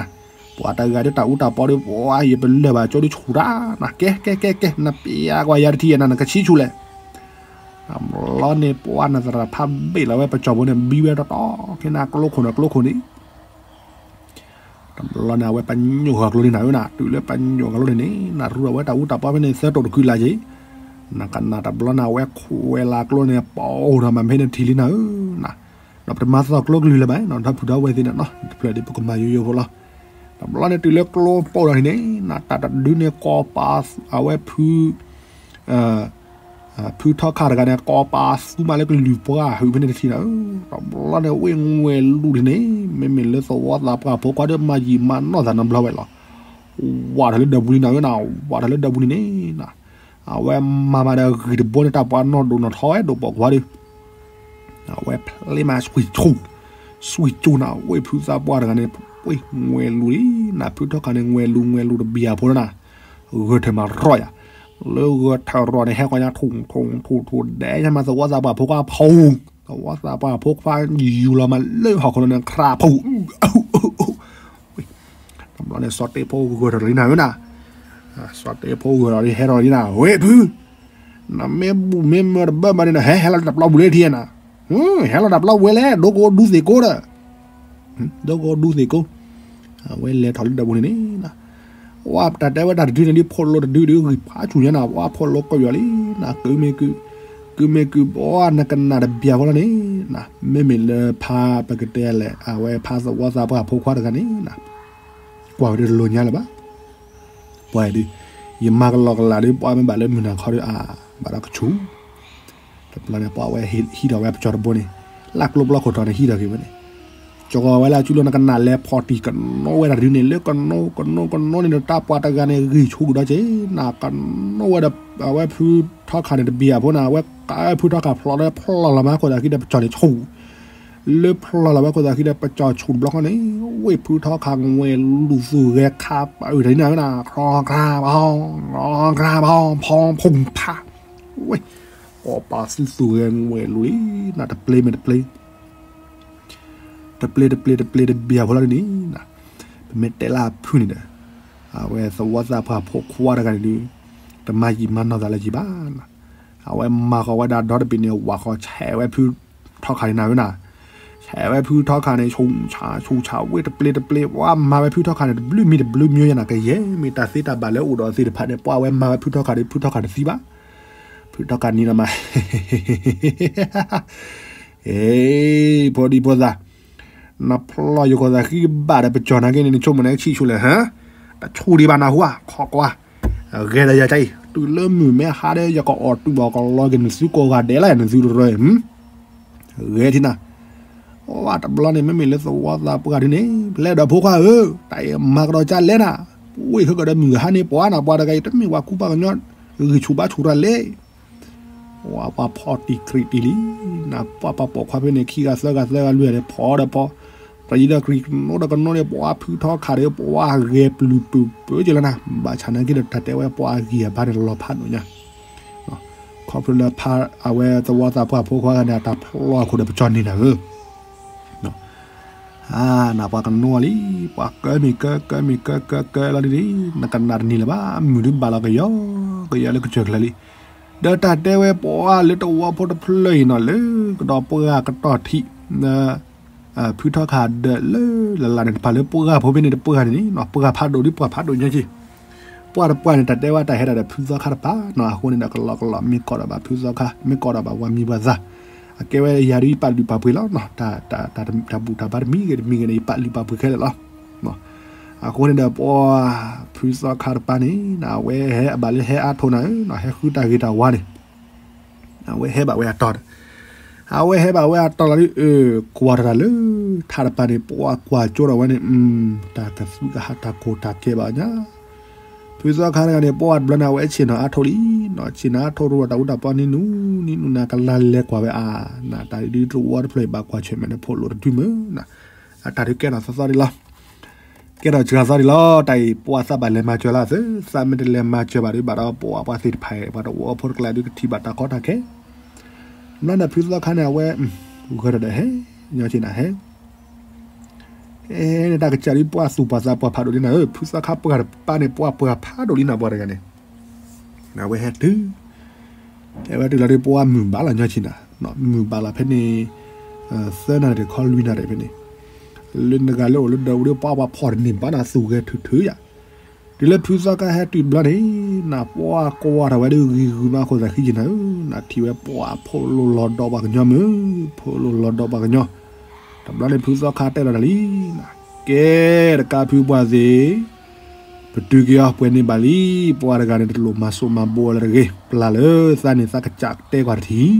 ပှၤတဂၤဒ်တၢ်အူတၢ်ပီဒီး ပှၤယပလၢၢ်ဘၣ်ကၠိဒ်ဆူၣ်တၢ်, နကဲ ကဲ ကဲ ကဲ နပျဲကွၢ်ယၤတထံၣ်ယဲနၤ နကဆံဆူၣ်လဲၣ်, တဘျီန့ၣ် ပှၤနသရၣ်ဖးဘ့ၣ်လီၤဝဲ ပစီၣ်ဖိန့ၣ် ဘံဝဲတီတီ ခဲနၤကျိခိၣ်န့ၣ် ကျိခိၣ်န့ၣ် တဘျီန့ၣ် အဝဲပညိၣ်ဃီၤကျိန့ၣ်နၤဧၢနၤ, တုၤလၢပညိၣ်ဃီၤကျိန့ၣ်န့ၣ် နရူးဒီးဝဲတၢ်အူတၢ်ပီဖဲန့ၣ် သၢတိာ်တကုလါက့ၤ, နကနၣ်တဘျီန့ၣ် အဝဲခိးဝဲလၢကျိန့ၣ် ပိာ်ဒီးမၤဖဲန့ၣ်ထံၣ်လံနၤဧၢနၤ, ဒီးပတမၤသီၣ်ကျိကလုၢ်လၢၤဘၣ်နီၤ ဒီပုၢ်ဒီဝဲၢ်သ့ၣ်န့ၣ်နီၤ တဖျၢၣ်ဒ်ပကမၤယိယိဖိလီၤ, တဘျီန့ၣ် တုၤလၢကျိပိာ်ဒီးန့ၣ်န့ၣ် နတၢ်တဒုန့ၣ် ကိးပာ်အဝဲဖု ဖုထီခါတဂၤန့ၣ် ကိးပာ်သူမးလၢကလုၢ်ပှၢ်ဟုးဖဲန့ၣ်တထံၣ်နၤဧၢ, တဘျီန့ၣ် ဝ့ၢ်ငွဲၢ်လူၤဒ်န့ၣ် မ့မ့ၢ်လၢသဝီသးပှၢ်ဖိခွါဒီးမၤယံာ်မၤနီၢ်သးနဘျီဝဲလီၤ, ဝးထီၣ်လၢဒၢးပူၤလံနၤဧၢနၤ, ဝးထီၣ်လၢဒၢးပူၤလံန့ၣ်နၤ, အဝဲမၤမၤဒီးဂံၢ်တဘိန့ၣ် တၢ်ပှၤနီၢ်ဒိၣ်နီၢ်ထီဝဲဒိၣ်ပိာ်ခွါဒီး အဝဲဖျ့မး ဆွံၣ်ဆူၣ်, ဆွံၣ်ဆူၣ်နၤ ဝ့ၢ်ဖုသးပှၢ်တဂၤန့ၣ် ဝ့ၢ်ငွဲၢ်လူၤလံနၤ, ဖုထီခါန့ၣ် ငွဲၢ်လူၤ ငွဲၢ်လူၤတဘံၣ်အဖိလီၤနၤ, ဂၢၢ်ထၢၣ်မးရီၢ်ယၤ, လၢဂၢၢ်ထၢၣ်ရီၢ်န့ၣ် ဟဲဃီညါ ထူၣ်ထူၣ်ထူၣ်ထူၣ် ဒဲးညါမး သဝီသးပှၢ်ဖိခွါဖီ, သဝီသးပှၢ်ဖိခွါယူၤလီၤမးလၢဟီၣ်ခိၣ်လီၤန့ၣ် ခရၣ်ဖီ, တဘျီန့ၣ် စီၤတ့ဖိဂၢၢ်ထီၣ်လံနၤဧၢနၤ, စီၤတ့ဖိဂၢၢ်ထီၣ်လံ ဟဲထီၣ်လံနၤ, ဝ့ၢ်ဖု နမ့ၢ်ဘူၣ်မ့ၢ်မၢတဘၢၣ်ဘၣ်န့ၣ် ဟဲဟဲလီၤတၢ်ပျီပူၤလၢထံနၤ, ဟဲလီၤတၢ်ပျီဝဲလဲၣ် ဒိကအိၣ်ဒူသ့ၣ်ကိၢ်ဒီး, ဒိကအိၣ်ဒူသ့ၣ်ကိၢ်, အဝဲလဲၤထီၣ်လၢဒၢးပူၤန့ၣ်န့ၣ်, ဝဲတၢ်တဲဝဲတၢ်တဒုန့ၣ်ဒ် ဖိးလိတဒုဒ်ဂံၢ်ဖးဆူၣ်ညါနၤ, ဝဲဖိးလိကီၢ်ယီၤလံနၤ, ကုမ့ၢ်ကု, ကုမ့ၢ်ကု ဘီနကနၣ်တဘျီဖိလီၤန့ၣ်, မ့မ့ၢ်လၢဖါပကတဲလဲၣ် အဝဲဖါသဝီသးပှၢ်ဖိခွါတဂၤန့ၣ်နၤ, ကွၢ်ဝဲဒ်တလိၤညါလၢၤဘၣ် ပှၤဒုး, ယမၤကလီကလးဒုး ပှၤမ့ၢ်ဘၣ်လၢမုၢ်နၤခီဒုး အါ, ဘၣ်ဒီးကဆူၣ်, တဘျီန့ၣ် ပှၤဝဲဟံးထီၣ်ဝဲပစီၣ်တဘိန့ၣ်, လၢကျိပျီခိၣ်ထီၣ်န့ၣ် ဟံးထီၣ်က့ၤဝဲန့ၣ်, ကၠီဝဲလၢအစုလိနကနၣ်လဲၤဖီၣ်တံၢ်ကနိဝဲတၢ်တဒုန့ၣ် လၢကနိကနိကနိန့ၣ်ဒီး တၢ်ပှၤတဂၤန့ၣ် ဂံၢ်ဆူၣ်ကဒီးက့ၤနၤ ကနိဝဲဒီး အဝဲဖုထီခါန့ၣ်တဘံၣ်အဖိနၤ အဝဲကဖုထီခါဖျိးဒီးဖျိးလီၤမး ခိၣ်သးခံဒီးပစီၣ်န့ၣ်ဆူၣ် လၢဖျိးလီၤဝဲခိၣ်သးခံဒီးပစီၣ်ဆူၣ်တဘျီဃီန့ၣ်, ဝ့ၢ်ဖုထီခါငွဲၢ်လူၤသူၣ်ဂဲၤခးပာ်အုၣ်တၢ်ဒ်န့ၣ်ဝဲနၤ, ခရီခရါဘီ, ခရီခရါဘီ, ဖီဖူၣ်ဖး, ဝ့ၢ်, ဝဲ အီၣ်ပာ်သူသူဂဲၤဝဲလူၤလံ နတပျ့ၤမ့ၢ်တပျ့ၤ တပျ့ၤတပျ့ၤတပျ့ၤတဘၣ်ဖိလီၤဒ်န့ၣ်, ပမ့ၢ်တဲလၢအဖုန့ၣ်ဒီး အဝဲသဝီသးပှၢ်ဖိခွါတဂၤန့ၣ်ဒုး တမၤယံာ်မၤနီၢ်သးလၢယံာ်ဘၣ်, အဝဲမၤဃီၤဝဲဒၣ်ဒီတဘ့ၣ်န့ၣ် ဝးဃီၤဆဲးဝဲဖုထီခါန့ၣ်နၤဝဲနၤ, ဆဲးဝဲဖုထီခါန့ၣ် ဆူၣ်ဆါဆူၣ်ဆါဝဲတပျ့ၤတပျ့ၤ ပှၤမၤဝဲဖုထီခါန့ၣ် တဘျုးမံၤတဘျုးမံၤယနၤ ကယဲၢ်မ့ၢ်တၢ်သ့တၢ်ဘၣ်လၢအိၣ်ဒီးသ့ၣ်တဖၣ်န့ၣ် ပှၤဝဲမၤဝဲဖုထီခါဒီး ဖုထီခါတသံဘၣ်, ဖုထီခါန့ၣ်လီၤမး အ့ ဖိဒံဖိသၣ်, နဖျီယိၤကီၢ်သးဃံကဘၣ်ဒီးပကၠီၣ်နာ်က့န့ၣ် နဆိကမိၣ်နဆံးဆူၣ်လဲၣ်ဟါ, တဆိဒံးဘၣ်နဟူဧါ ခီကွၢ်, ဂဲၤဒီးယၤကအံၤ တုၤလၢမုၢ်မ့ၢ်ဟါဒီး ယကအီၣ်တူၢ်ဘၣ်ကလီက့ၤနသုကိးဂၤဒဲးလၢနသုတရၢ, ဂဲၤထံနၤ, အဝဲတဘျီန့ၣ် မ့မ့ၢ်လၢသဝီသးပှၢ်ဒ်န့ၣ် ပျဲဒီးဖိခွါဧၢ, တၢ်အံၤမၤကဒီးကလဲၣ်နၤ, ဝ့ၢ်ဟၢကဒီးမုၢ်ဟါန့ၣ် ပှၤနၤပှၤတဂၤအံၤ တမ့ၢ်ဝဲကူပှၤကညီ ဂံၢ်ဆူၣ်ဘါဆူၣ်တၢ်လဲၣ် ပှၤပှၤဖီၣ်တံၢ်ခရံာ်တံၢ်လံ, နပှၤပှၤပိာ်ခွါဖဲန့ၣ် ခံဂၤသၢဂၤသၢဂၤလွံၢ်ဂၤန့ၣ် ဖီၣ်ဒီးဖီၣ်, တယံၤဒီးခရံာ်ကနိဒီးကနိန့ၣ် ပှၤဖုထီခါဒီး ပှၤဂဲၤပျုၤပၢၤပၢၤက့ၤလီၤနၤ, ဘၣ်ဆၣ်နာ်က့ဒီး တၢ်တဲဝဲပှၤအဂံၢ်အဘါန့ၣ်လီၤဖးဒိၣ်ညါ, ခီဖျိလၢအဝဲသဝီသးပှၢ်ဖိခွါဂၤန့ၣ် အတၢ်ဖျီအခိၣ်ဒီးပကၠီၣ်န့ၢ်နၤဧၢ နပှၤကနိလံ, ပှၤကၢမ့ၢ်ကၢ ကၢမ့ၢ်ကၢ ကၢကၢလီၤဒ်န့ၣ် နကနၣ်တန့ၢ်လၢၤဘၣ်, မုၢ်ဒုးဘၣ်လီၤကယီကယီလၢကစၢၢ်ကျၢၤလံ, ဒီးတၢ်တဲဝဲပှၤလၢတဝီဖိတဖျၢၣ်အံၤနီၤ လၢကဒီးပှၢ်ကတီၢ်ထံး ဖုထီခါဒီးလၢလၢ်လၢ်န့ၣ် တဖၣ်လၢပှၢ်ဖိဖဲန့ၣ် တပှၢ်န့ၣ်န့ၣ် ပှၢ်ဖးဒိၣ်ဒ်ပှၢ်ဖးဒိၣ်ညါက့, ပှၢ်တပှၢ်န့ၣ် တၢ်တဲဝဲတၢ်ဟဲဒၣ်ဒီးဖုသီခါတပၤနီၤ, အဃိန့ၣ်ဒီးကလီကလီ မ့ၢ်ကိးဒီးဘၣ်ဖုသီခါ မ့ၢ်ကိးဒီးဘၣ်ပှၤမံၤပှၤသၣ်, အကဲဝဲယၤဒ်ယပာ်လုၢ်ပာ်ပှ့ၤလီၤ, တၢ်ဘူၣ်တၢ်ဘါတမံၤဂ့ၤတမံၤဂ့ၤန့ၣ် ယပာ်လုၢ်ပာ်ပှ့ၤခဲလၢာ်လီၤ, အဃိန့ၣ်ဒီးပှၢ်ဖုသီခါတပၤန့ၣ် အဝဲဟဲအဘၣ်လၢဟဲအါထိၣ်နၤဧၢ, ဟဲဃုတၢ်ဂ့ၤတၢ်ဝါန့ၣ် အဝဲဟဲဘၣ်ဝဲအတီၤဒီး, အဝဲဟဲဘၣ်ဝဲအတီၤလီၤဒ်အၢ ကွၢ်တၢ်လၢ ထးတပၤန့ၣ် ပှၤကွၢ်ကၠိဒီးဝဲန့ၣ်, တၢ်ကသူကဟးတၢ်ကိၢ်တၢ်ကဲဘၣ်ညါ, ဖုသီခါတဂၤန့ၣ် ပှၢ်တဘျီန့ၣ် အဝဲဆ့ၣ်နီၤအါထိၣ်လံ, ဆ့ၣ်နီၤအါထိၣ်တအိၣ်တၢ်အူတၢ်ပီနံၤနူနံၤနူနၤ ကလါလဲၤကွၢ်ဝဲအါ, နတၢ်ဒ်တဝီတဖျၢၣ်အံၤ ဘၣ်ကွၢ်ဆၢၣ်မဲာ်န့ၣ် ဖိးလိာ်တတုၤမုၢ်နၤ, အတၢ်ဒုးကဲထီၣ်သီသီဒ်လီၤ ကဲထီၣ်စှၤသီဒ်လီၤ, တၢ်အံၤပှၤသးဘၣ်လဲၤမၤစၢၤလီၤသ့, သးမ့ၢ်တလဲၤမၤစၢၤဘၣ်ဒီး ဘၣ်ဒီးပှၤပှၤသ့ၣ်တဖၣ် ပှၤတဝီဖိတကျါဒုးကထံၣ်ဘၣ်တၢ်ကီတၢ်ခဲ, ဘျီန့ၣ်ဖုသီခါန့ၣ် အဝဲ ဂၢၢ်ဒီးဟဲ, ညီဆ့ၣ်နၤဟဲ, ဟဲန့ၣ်တၢ်ကစၢ်ဒ်ပှၤသူၣ်ပှၤသးပှၢ်ဖးဒိၣ်လံနၤဧၢ, ဖုသီခါပှၢ်တပၤန့ၣ် ပှၤပှၢ်ဖးဒိၣ်လံနၤပှၤတဂၤန့ၣ်, အဝဲဟဲတုၤ ဟဲဝဲတုၤလီၤဒ်ပှၤမုၢ်ဘၣ်လီၤညီဆ့ၣ်နၤ, မုၢ်ဘၣ်လီၤဖဲန့ၣ် သၢနၣ်ရံၣ်ခီလွံၢ်နၣ်ရံၣ်ဖဲန့ၣ်, လၢနဂၤလၢအိၣ်လၢဒၢးအူဒ်ပှၤပှၤဖီၣ်တန့ၢ်ဘၣ်နၤသူၣ်ဂဲၤထုးထုးယၤ, တုၤလၢဖုသီခါဟဲတုၤတဘျီန့ၣ် နပှၤကွၢ်ထီၣ်ဝဲဒ်ဂံၤဂုၤမးအဃိသးဃံဆ့ၣ်နၤဧၢ, နထံၣ်ဝဲပှၤဖိးလိာ်လီၤဒီးပှၤကညီမုၢ်, ဖိးလိာ်လီၤဒီးပှၤကညီ, တဘျီန့ၣ်ဖုသီခါတဲလီၤတၢ်လံ ကဲ တကးဖုပှၢ်သ့ၣ်, ပတုၤက့ၤအီၤပှဲၤန့ၢ်ဘၣ်လံ, ပှၤတဂၤန့ၣ် တလိၣ်မၤစိးမၤဘိးလၢတဂ့ၤ, ပျၢ်လၢသးန့ၣ်သးကစၢ်တဲကွၢ်တထံၣ်,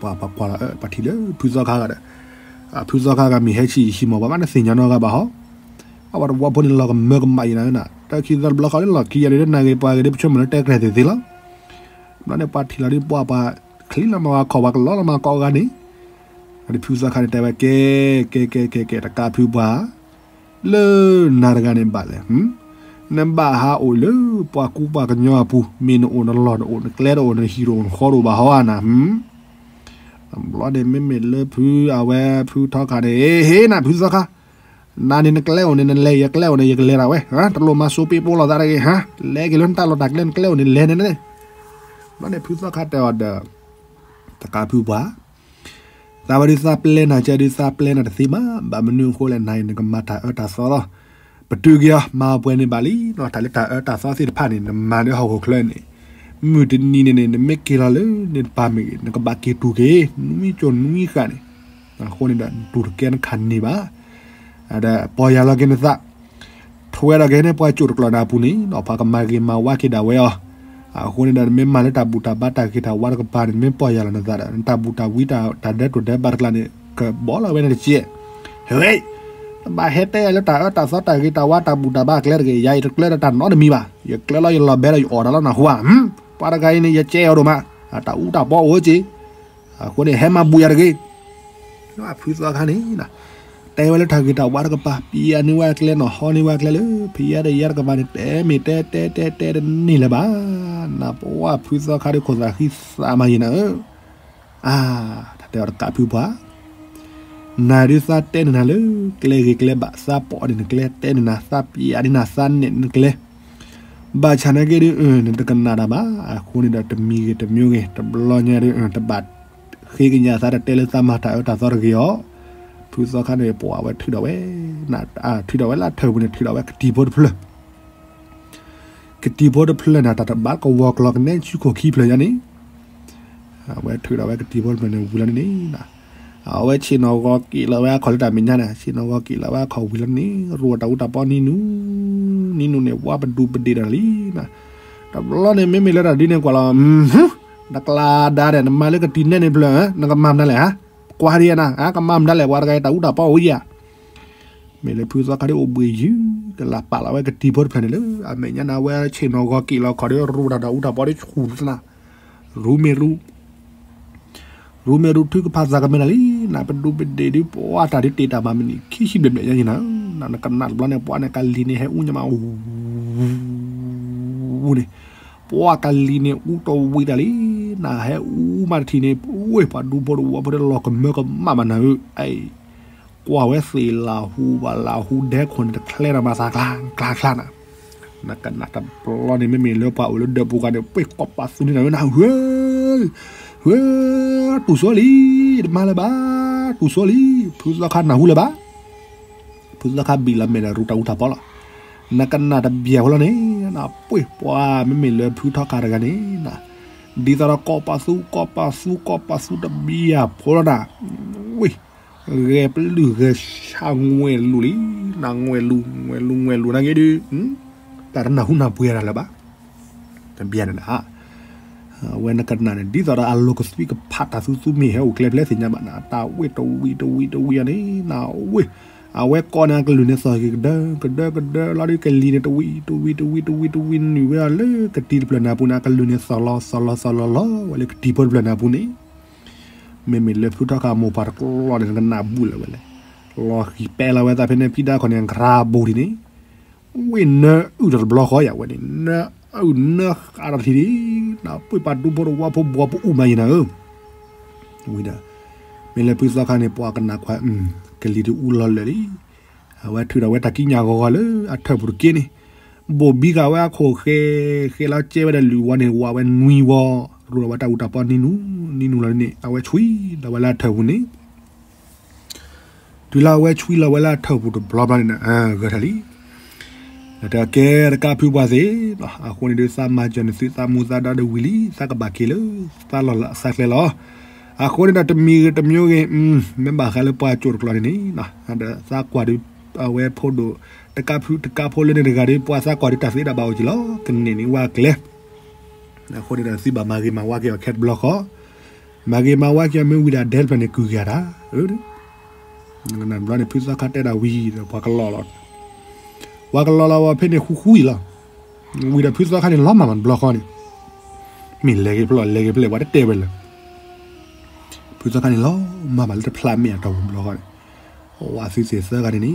ပှၤပှၤကွၢ်လီၤ ပှၤထံၣ်လၢဖုသီခါဂၤဒီး, ဖုသီခါဂၤမ့ၢ်ဟဲဆံးယံာ်ဆံးမီၢ် ပှၤဘၣ်နသ့ၣ်ညါနီတဂၤဘၣ်ဟီ, အဝဲတဝီဖိန့ၣ်လီၤကမၢကမၣ်ယံာ်နၤ, တၢ်ခံသီတဘျီဃီလၢလီၢ်ခံယၤဒ်နၢ်ဂ့ၤပှၤဂ့ၤဒ်ပဆိကမိၣ်လၢတဲကြၢးသ့ၣ်သ့ၣ်လီၤ, ဘျီန့ၣ်ပှၤထံၣ်လီၤဒ်ပှၤပှၤချံလီၤမၤဝဲခီၣ်ပှၤကလီလီၤမၤကိးဂၤန့ၣ်, ဒီးဖုသီခါန့ၣ်တဲဝဲ ကဲ ကဲ ကဲ ကဲ ကဲ တကးဖုပှၢ်, လၢနၤတဂၤန့ၣ်ဘၣ်လဲၣ်, နဘၣ်ဟးအိၣ်လၢပှၤကူပှၤကညီအပူၤ, မ့ၢ်နအိၣ်နလီၢ်နအိၣ်နကျဲတအိၣ်နဟံၣ်တအိၣ်နဃီတအိၣ်ဘၣ်ဟီဧါနၤ, တဘျီန့ၣ်မ့မ့ၢ်လၢဖုအဝဲဖုထီခါန့ၣ် ဟ့ၣ်နၤဖုသီခါ, နၤန့ၣ်နကျဲအိၣ်န့ၣ်နလဲၤ ယကျဲအိၣ်န့ၣ်ယကလဲၤဒၣ်ဝဲ, တလိၣ်မၤစိးပ့းပိးလိာ်သးတဂ့ၤ, လဲၤက့ၤလၢနတၢ်လီၢ်တၢ်ကျဲနကျဲအိၣ်န့ၣ်လဲၤန့ၣ်န့ၣ်, ဘျီန့ၣ်ဖုသီခါတဲအီၤဒီး တကးဖုပှၢ်, သးဝဲဒုးသးပျဲနၤကဲဒုးသးပျဲနၤတသ့ဘၣ်, ဘၣ်မနုၤအဃိလဲၣ် နၤအံၤနကမၤတၢ်အၢတၢ်သီလီၤ, ပတုၤက့ၤအီၤ မၤအီၤပှဲၤန့ၢ်ဘၣ်လံ, တၢ်လၢတၢ်အၢတၢ်သီသ့ၣ်တဖၣ်န့ၣ် နမၤလၢဟီၣ်ခိၣ်ချၢန့ၣ်, မုၢ်တနံၤန့ၣ်န့ၣ် နမ့ၢ်က့ၤလီၤလၢနတပၤမ့ၢ်ဂ့ၤ နကဘၣ်က့ၤတူၢ်က့ၤ နွံကၠိၣ်နွံဃာ်န့ၣ်, အဃိန့ၣ်ဒီး နတူၢ်တကဲနခးန့ၢ်ဘၣ် ဒီးပီၢ်ယၢ်လီၤက့ၤနသး, ထွဲဒီးကဟဲန့ၢ်ပှၤကၠိၣ်တကျိၤန့ၣ်အပူၤန့ၣ် ပှၤကမၤဂ့ၤမၤဝါက့ၤဒၣ်ဝဲအီၤ, အဃိန့ၣ်ဒီး နမ့ၢ်မၤလၢတၢ်ဘူၣ်တၢ်ဘါတၢ်ဂ့ၤတၢ်ဝါတကပၤန့ၣ် နမ့ၢ်ပီၢ်ယၢ်လီၤနသးဒီး နတၢ်ဘူၣ်တၢ်ဝံတၢ်ဒဲးတိၢ်ဒဲးဘးတကျါန့ၣ် ကဘီလီၤဝဲန့ၣ်တက့ၢ်, ဟဲ, တဘၣ်ဟဲတဲလၢတၢ်အၢတၢ်သီတၢ်ဂ့ၤတၢ်ဝါတၢ်ဘူၣ်တၢ်ဘါကျဲတဂ့ၤ, ယၤအံၤတကျဲဒီးတၢ်နီတမံၤဘၣ်, ယကျဲလီၤယလီၤဘဲဒီးယအီၣ်တၢ်လီၤနၢ်ဟူဧါ, ပှၤတဂၤအံၤန့ၣ် ယကဲအီၤဒိၣ်မး, တၢ်အူတၢ်ပီအိၣ်က့ၤ အဃိန့ၣ် ဟဲမၤဘူၣ်ယၤတဂ့ၤ, ဖုသီခါန့ၣ်, တ တဲဝဲလၢတၢ်ဂ့ၤတၢ်ဝါတကပၤ ပျဲန့ၢ်ဝဲအကျဲနီၤ ဟီန့ၢ်ဝဲအကျဲလၢ ဖံယါဒီးယါတကပၤန့ၣ် တဲမ့ၢ်တဲတဲတဲတဲတန့ၢ်လၢၤဘၣ်. နပှၢ်ဖုသီခါဒီး ခိၣ်သးဃံသးမၤယံၤနၤဧၢ, အါ, တၢ်တဲအီၤတကးဖုပှၤ နၤဒုးသးတဲန့ၢ်နၤလၢ ကျဲဂ့ၤကျဲဘၣ် သးပိာ်န့ၢ်နကျဲ တဲန့ၢ်နၤ သးပျဲန့ၢ်နၤ သးနဲၣ်နကျဲ ဘၣ်ဆၣ်နာ်က့ဒီး နတကနၣ်တၢ်ဘၣ်. အဃိန့ၣ်ဒီး တမံၤဂ့ၤတမံၤဂ့ၤ တဘျီညါဒီး တဘၣ်ဃ့ကညးသး တတဲလၢသးမၤတၢ်အၢတၢ်သီတဂ့ၤအီၤ. ဖုသီခါန့ၣ် ပှၤဝဲထုးထီၣ်ဝဲ, ထုးထီၣ်ဝဲလၢအထၢၣ်ပူၤန့ၣ် ထုးထီၣ်ဝဲကတံၤဖိတဖျၢၣ် ကတံၤဖိတဖျၢၣ်န့ၣ် တၢ်တဘၣ်ကဝီၤကျီၤကနဲဆူခိၣ်ခံဖျၢၣ်ညါန့ၣ်, အဝဲထုးထီၣ်ဝဲကတံၤဖိတဖျၢၣ်န့ၣ် ဝံၤလီၤန့ၣ်န့ၣ်, အဝဲဆ့ၣ်နီၤဂီၤက့ၤလီၤဝဲအခီၣ်လၢတၢ်မဲာ်ညါန့ၣ်, ဆ့ၣ်နီၤဂီၤက့ၤလီၤဝဲအခီၣ်ဝံၤလီၤန့ၣ်, ရိၣ်တၢ်အူတၢ်ပီနံၤနူ, နံၤနူန့ၣ် ဝါပဒူပဒ့ၣ်တၢ်လံန့ၣ်, တဘျီန့ၣ် မ့မ့ၢ်လၢတၢ်ဒ်န့ၣ်ကွၢ်လီၤ, တကျါဒါဒီး နမၤလၢကတံၤနဲန့ၣ်ဖျၢၣ်, နကမၤမနုၤလဲၣ်ဧါ, ကွၢ်ဒံးဧါနၤ, ကမၤမနုၤလဲၣ် ပှၤတဂၤအံၤတၢ်အူတၢ်ပီအိၣ်ဧါ. မ့ၢ်လၢဖုသီခါဒီးအိၣ်ဘှံးယုၢ် ကလၢ်ပာ်လီၤဝဲကတံၤဖိတဖျၢၣ်န့ၣ်လၢ အမဲာ်ညါန့ၣ် အဝဲဆ့ၣ်နီၤဂီၤက့ၤလီၤခီၣ်ဒီး ရိၣ်တၢ်ဒီးအူတၢ်ပီဒီးဆူၣ်တနၤ, ရူမ့ၢ်ရူ, ရူမ့ၢ်ရူထုကဖၣ်သးကမဲာ်တၢ်လံ, နပဒူပဒ့ၣ်ဒုး ပှၤတၢ်ဒုးတ့ၢ်တၢ်မၤမနံၤခံဆံဘျဲၣ်ဘျဲၣ်ညါယံၤနၤ, နကနၣ်တဘျီန့ၣ် ပှၤန့ၣ်ကလံၤန့ၣ် ဟဲအူညါမး အူန့ၣ်, ပှၤကလံၤန့ၣ် အူတဝံၤတၢ်လံ, နဟဲအူမးတထံၣ်န့ၣ် ဝ့ၢ်ပှၤဒူဖိတဝီဖိဒီး လီၤကမၢကမၣ်မးနၤဧၢ, အံၤ ကွၢ်ဝဲသ့ၣ်လၢဟူဘၣ်လၢဟူဒဲခိၣ်န့ၣ် တချဲဒီးမၤသးကျါကျါကျါနၤ, နကနၣ်တဘျီန့ၣ် မ့မ့ၢ်လၢပှၤအိၣ်လၢဒၢးပူၤဂၤန့ၣ် ပှ့ၤကိးပာ်သူန့ၢ်နၤဝဲနၤ, ဝဲ, ဝဲ, တူၢ်စိလံ, တမၤလၢၤဘၣ်, တူၢ်စိလံ, ဖုသီခါနၢ်ဟူလၢၤဘၣ်. ဖုသီခါဘံၣ်လီၤမဲာ်ဒီးရူတၢ်အူတၢ်ပီလီၤ, နကနၣ်တဘၣ်ဖိလီၤန့ၣ်, နပှ့ၤပှၤမ့မ့ၢ်လၢဖုထီခါတဂၤန့ၣ်, ဒ်သိးဒီးကိးပာ်သူ ကိးပာ်သူ ကိးပာ်သူတဘၣ်ဖိလီၤနၤ, ဝ့ၢ် ဂဲၤပလုၢ်ဂဲၤဆှါငွဲၣ်လူၤလံ, နငွဲၣ်လူၤ ငွဲၣ်လူၤ ငွဲၣ်လူၤနာ်က့ဒီး, တၢ်တနၢ်ဟူနၢ်ပှ့ၤတၢ်လၢၤဘၣ်, တဘၣ်န့ၣ်နၤ, အဝဲနကနၣ်န့ၣ် ဒ်သိးဒီးအလိၤကသွံကဖးတၢ်သူသူမ့ၢ်ဟဲအိၣ်ကျဲဖျဲးသ့ၣ်ညါဘၣ်နၤ, တၢ်ဝ့ၢ်တဝံၤတဝံၤတဝံၤအန့ၣ် နဝ့ၢ်, အဝဲကိးန့ၣ်အကလုၢ်န့ၣ်သီၣ်က့ၤကဒၢ ကဒၢကဒၢလီၤဒီးကလံၤန့ၣ် တဝံၤတဝံၤတဝံၤတဝံၤတဝံၤနုာ်ဝဲဒၣ်လၢကတံၤတဖျၢၣ်န့ၣ်အပူၤန့ၣ် အကလုၢ်န့ၣ်သီၣ်လီၤသီၣ်လီၤသီၣ်လီၤလီၤဝဲလၢကတံၤဖိတဖျၢၣ်န့ၣ်အပူၤန့ၣ် မ့မ့ၢ်လၢဖုထီခါမိၢ်ပှၢ်တကျီန့ၣ် နကနၣ်ဘူးလၢၤဝဲလဲၣ်, လီၤဃံၤပဲလီၤဝဲသးဖဲန့ၣ် ဖံဒါခီၣ်န့ၣ် ကရၤဘူးထံးန့ၣ်, ဝ့ၢ်နၢအုၣ်တဘျီဃီယၤဝဲန့ၣ် နၢအုၣ်နၢဃးဒီးထံးဒံး, နပှ့ၤပာ်ဒူဖိတဝီဖိဘှီပအူၣ်မးယံၤနၤဧၢ, ဝံၤဒီး, မ့ၢ်လၢဖုသီခါန့ၣ် ပှၤကနၣ်ခွါ, ကလံၤဒုးအူလီၤလၢာ်လံ, အဝဲထုးထီၣ်ဝဲတၢ်ကံးညာ်ဂီၤဂီၤလၢအထၢၣ်ပူၤတက့ၢ်န့ၣ်, ဘိၣ်ဘံဃာ်ဝဲအခိၣ်ဃဲ, ဃဲလီၤကဲဝဲဒီးလုၢ်ဝီန့ၣ် ဝးဝဲနွံဝီ, ရိၣ်လီၤဝဲတၢ်အူတၢ်ပီနံၤနူ, နံၤနူလီၤန့ၣ် အဝဲဆွံလီၤဝဲလၢအထၢၣ်ပူၤန့ၣ်, တုၤလၢအဝဲဆွံလီၤဝဲလၢအထၢၣ်ပူၤတဘျီဘျီန့ၣ် ဂၢၢ်ထီၣ်လံ, ဒီးတဲကဲတကးဖုပှၢ်သ့ၣ်, အဃိန့ၣ်ဒုးသးမၤစၢၤနသုသးမူသးဒါဒီးဝံၤလံ, သးကဘၣ်က့ၤလၢ သးလီၢ်သးကျဲလီၤ, အဃိန့ၣ်ဒီးတမံၤဂ့ၤတမံၤဂ့ၤ, မ့ၢ်ဘၣ်ဃးလၢပှၤကၠိၣ်တကျီန့ၣ်န့ၣ်, ဒီးသးကွၢ်ဒုး, အဝဲဖိဒိၣ်, တကးဖုတကးဖိလၢန့ၣ်တဂၤဒီး ပှၤသးကွၢ်ဒုးတၢ်သ့တၢ်ဘၣ်အိၣ်က့ၤလီၤ, ကန့ၢ်န့ၢ်ဝဲအကျဲ အဃိန့ၣ်ဒီးသုဘၣ်မၤဂ့ၤမၤဝါက့ၤအီၤခဲတဘျီဃီ, မၤဂ့ၤမၤဝါက့ၤအီၤမ့ၢ်ဝံၤဒီးအဒဲတဖျၢၣ်န့ၣ်ကုၢ်က့ၤအတၢ်, နကနၣ်တဘျီန့ၣ် ဖုသီခါတဲဒၣ်ဝံၤဒီးပှၤကလီလီၤ, ပှၤကလီလီၤဝဲဖဲန့ၣ်ဃူဃူအံၤလီၤ, ဝံၤဒီးဖုသီခါန့ၣ်လီၤမၢ်မးတဘျီဃီန့ၣ်, မ့ၢ်လဲၤက့ၤဖျီၣ်လဲၤက့ၤဖျီၣ် ပှၤတတဲဝဲလၢၤ ဖုသီခါန့ၣ်လီၤမၢ်မးလၢတဖျးမဲာ်အတီၢ်ပူၤတဘျီဃီန့ၣ်, အဝဲသုသ့ၣ်သၢဂၤန့ၣ်န့ၣ် လီ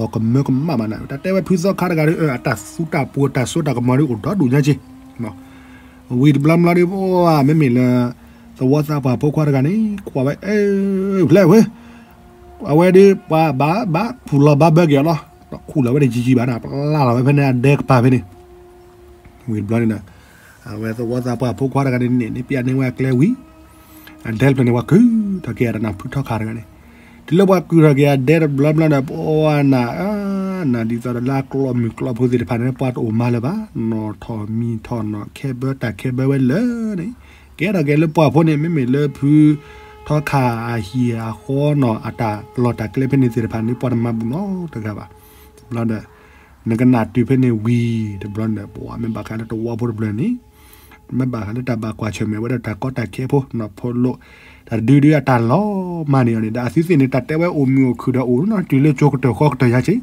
ၤကမၢကမၣ်မးနၤ တၢ်တဲဝဲဖုသီခါတဂၤဒီး အတၢ်သူတၢ်ပူၤတၢ်စိတၢ်ကမီၤဒီးအိၣ်ဒီဒူၣ်ညါက့ၤ, ဝံၤတဘျီဘျီဒီး မ့မ့ၢ်လၢ သဝီသးပှၢ်ဖိခွါတဂၤန့ၣ် ကွၢ်ဝဲ ဖျဲၣ်ဝဲ အဝဲဒီးပှၤဘၣ်ဘၣ်ခူၣ်လီၤဘၣ်ဘၢက့ၤအီၤလီၤ, ခူၣ်လီၤဝဲတယံၤယံၤဘၣ်နၤ ပျၢ်လီၤဝဲဖဲန့ၣ်အဒဲကပၤဖဲန့ၣ်, ဝံၤတဘျီန့ၣ်ဒီး အဝဲသဝီသးပှၢ်ဖိခွါတဂၤန့ၣ်န့ၣ် ပျဲန့ၢ်ဝဲအကျဲဝံၤ, အဒဲတဖျၢၣ်န့ၣ် ပှၤကုၢ်ထီၣ်က့ၤအတၢ်နၢ်ဖုထီခါတဂၤန့ၣ်, တုၤလၢပှၤကုၢ်ထီၣ်က့ၤအဒဲတဘျီဘျီဒီး ပှၤနၤ နၤဒ်သိးဒီးလၢအကျီမုၢ်ကျီဖိသ့ၣ်တဖၣ်န့ၣ် ပှၤတအိၣ်မၤလၢၤဘၣ်, နီၢ်ထီၣ်မံၤထီၣ်နီၢ်ခဲဘၢတၢ်ခဲဘၢဝဲလၢာ်န့ၣ်, ကဲထီၣ်က့ၤလၢပှၢ်ဖိန့ၣ် မ့မ့ၢ်လၢဖုထီခါအဟံၣ်အဃီနီၢ် အတၢ်လီၢ်တၢ်ကျဲဖဲန့ၣ်သ့ၣ်တဖၣ်န့ၣ် ပှၤတမၤဘူးနီတဂၤဘၣ်, တဘျီဒီး နကနၣ်တုၤဖဲန့ၣ်ဝံၤတဘျီန့ၣ် ပှၤမ့ၢ်ဘၣ်ဃးလၢသဝီဖိတဖျၢၣ်န့ၣ်, မ့ၢ်ဘၣ်ဃးလၢတၢ်ဘၣ်ကွၢ်ဆၢၣ်မဲာ်ဝဲဒီးတၢ်ကီတၢ်ခဲဖိနီၢ်ဖိလိာ်, တၢ်တဒုဒုအတၢ်လီၤမၢ်န့ၢ်အီၤန့ၣ် ဒီးအသုသ့ၣ်န့ၣ် တၢ်တဲဝဲအိၣ်မုာ်အိၣ်ခုၣ်ဒီးအိၣ်နီၤတုၤလၢကၠိကတၢၢ်ဃီကတၢၢ်ယါက့ၤ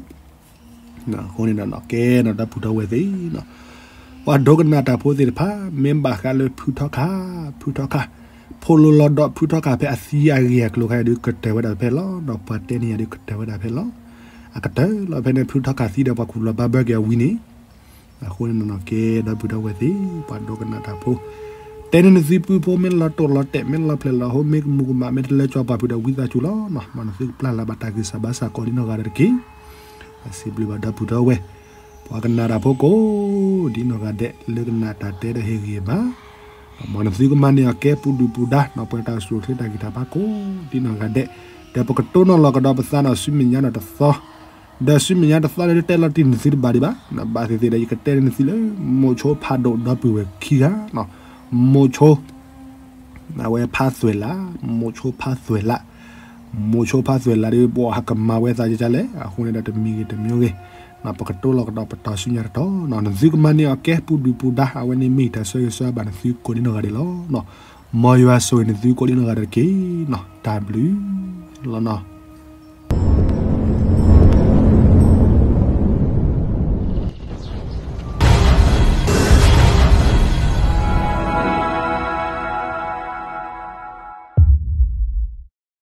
အဃိန့ၣ်ဒီး ကဲနီၤ ဒီပုၢ်ဒီဝဲၢ်သ့ၣ်, ပှၤဒိကနၣ်တၢ်ဖိသ့ၣ်တဖၣ် မ့ၢ်ဘၣ်ဃးလၢဖုထီခါ, ဖုထီခါ, ဖိလီၤဒီးဖုထီၣ်ခးဖဲအသံအဂ့ၢ်အကျိၤခါအံၤဒုး ကတၢၢ်ဝဲဒၣ်ဖဲလီၤ. ဒီးပှၤတဲန့ၢ်ယၤဒုး ကတၢၢ်ဝဲဒၣ်ဖဲလီၤ. အကတၢၢ်လီၤဖဲန့ၣ် ဖုထီၣ်ခးသံဒီးပှၤကူၣ်လီၤဘါဘၢက့ၤအဝံၤန့ၣ်, အဃိန့ၣ်နီၢ်နီၢ်ကဲ ဒီပုၢ်ဒီဝဲၢ်သ့ၣ် ပှၤဒိကနၣ်တၢ်ဖိ, တဲန့ၢ်နသုပုၢ်ဖိ မ့ၢ်လီၤတိၢ်လီၤတဲာ် မ့ၢ်လီၤဖျဲးလီၤဟိ မ့ၢ်ကမူၤကမၣ် မ့ၢ်တလၢကၠီပှၤဖုးဒီး ဝံသးစူၤလီၤနီၤ. မ်နသုကပျၢ်လၢ်ဘၣ်တၢ်ဂံၢ်စၢ်ဘါစၢ်ကိးဒ်နီၢ်ဂၤဒဲးတက့ၢ်. အစံးဘျုးဘၣ်ဒီပုၢ်ဒီဝဲၢ် ပှၤကနၣ်တၢ်ဖိကိးဒ်နီၢ်ဂၤဒဲး လၢကနၣ်တၢ်တဲဒီးဟ့ၣ်ဂံၢ်ဘါ, မ်နသုကမၤန့ၢ်အီၤကဲပူၤဒုၣ်ပူၤဒါနီၤ ပှဲၤတၢ်အိၣ်ဆူၣ်အိၣ်ချ့တၢ်ဂံၢ်တၢ်ဘါကိးဒ်နီၢ်ဂၤဒဲး, ဒီးပကတိၢ်နီၣ်လီၤကဒီးပသးနီၤ ဆူမဲာ်ညါနီၤတသီ, ဒီးဆူမဲာ်ညါတသီန့ၣ် တဲလီၤတံၢ်နသုတဘၣ်ဒံးဘၣ်, ဘၣ်သ့ၣ်သ့ၣ်ဒီးယကတဲန့ၢ်နသုလၢ မိၤဆိဖးဒိၣ်ဒီပုၢ်ဝဲၢ်ခံဂၤနီၤ, မိၤဆိ အဝဲဖးသွဲၣ်လး, မိၤဆိဖးသွဲၣ်လး, မိၤဆိဖးသွဲၣ်လးဒီး ပှၤဟးကမၤဝဲသးကကလဲၣ်, အဃိန့ၣ်ဒီးတမံၤဂ့ၤတမံၤဂ့ၤ, ပကတိၢ်လီၤကဒီးပတၢ်ဆူညါတတီၤနီၤ နသုကမၤန့ၢ်အီၤကဲပူၤဒုၣ်ပူၤဒါ အဝဲန့ၣ်မ့ၢ်တၢ်ဆၢဂ့ၤဆၢဝါဘၣ်နသုကိးဒ်နီၢ်ဂၤဒဲးလီၤ. မ်ယွၤဆိၣ်ဂ့ၤနသုကိးဒ်နီၢ်ဂၤဒဲးတက့ၢ်နီၤ တၢ်ဘျုးလီၤနီၤ.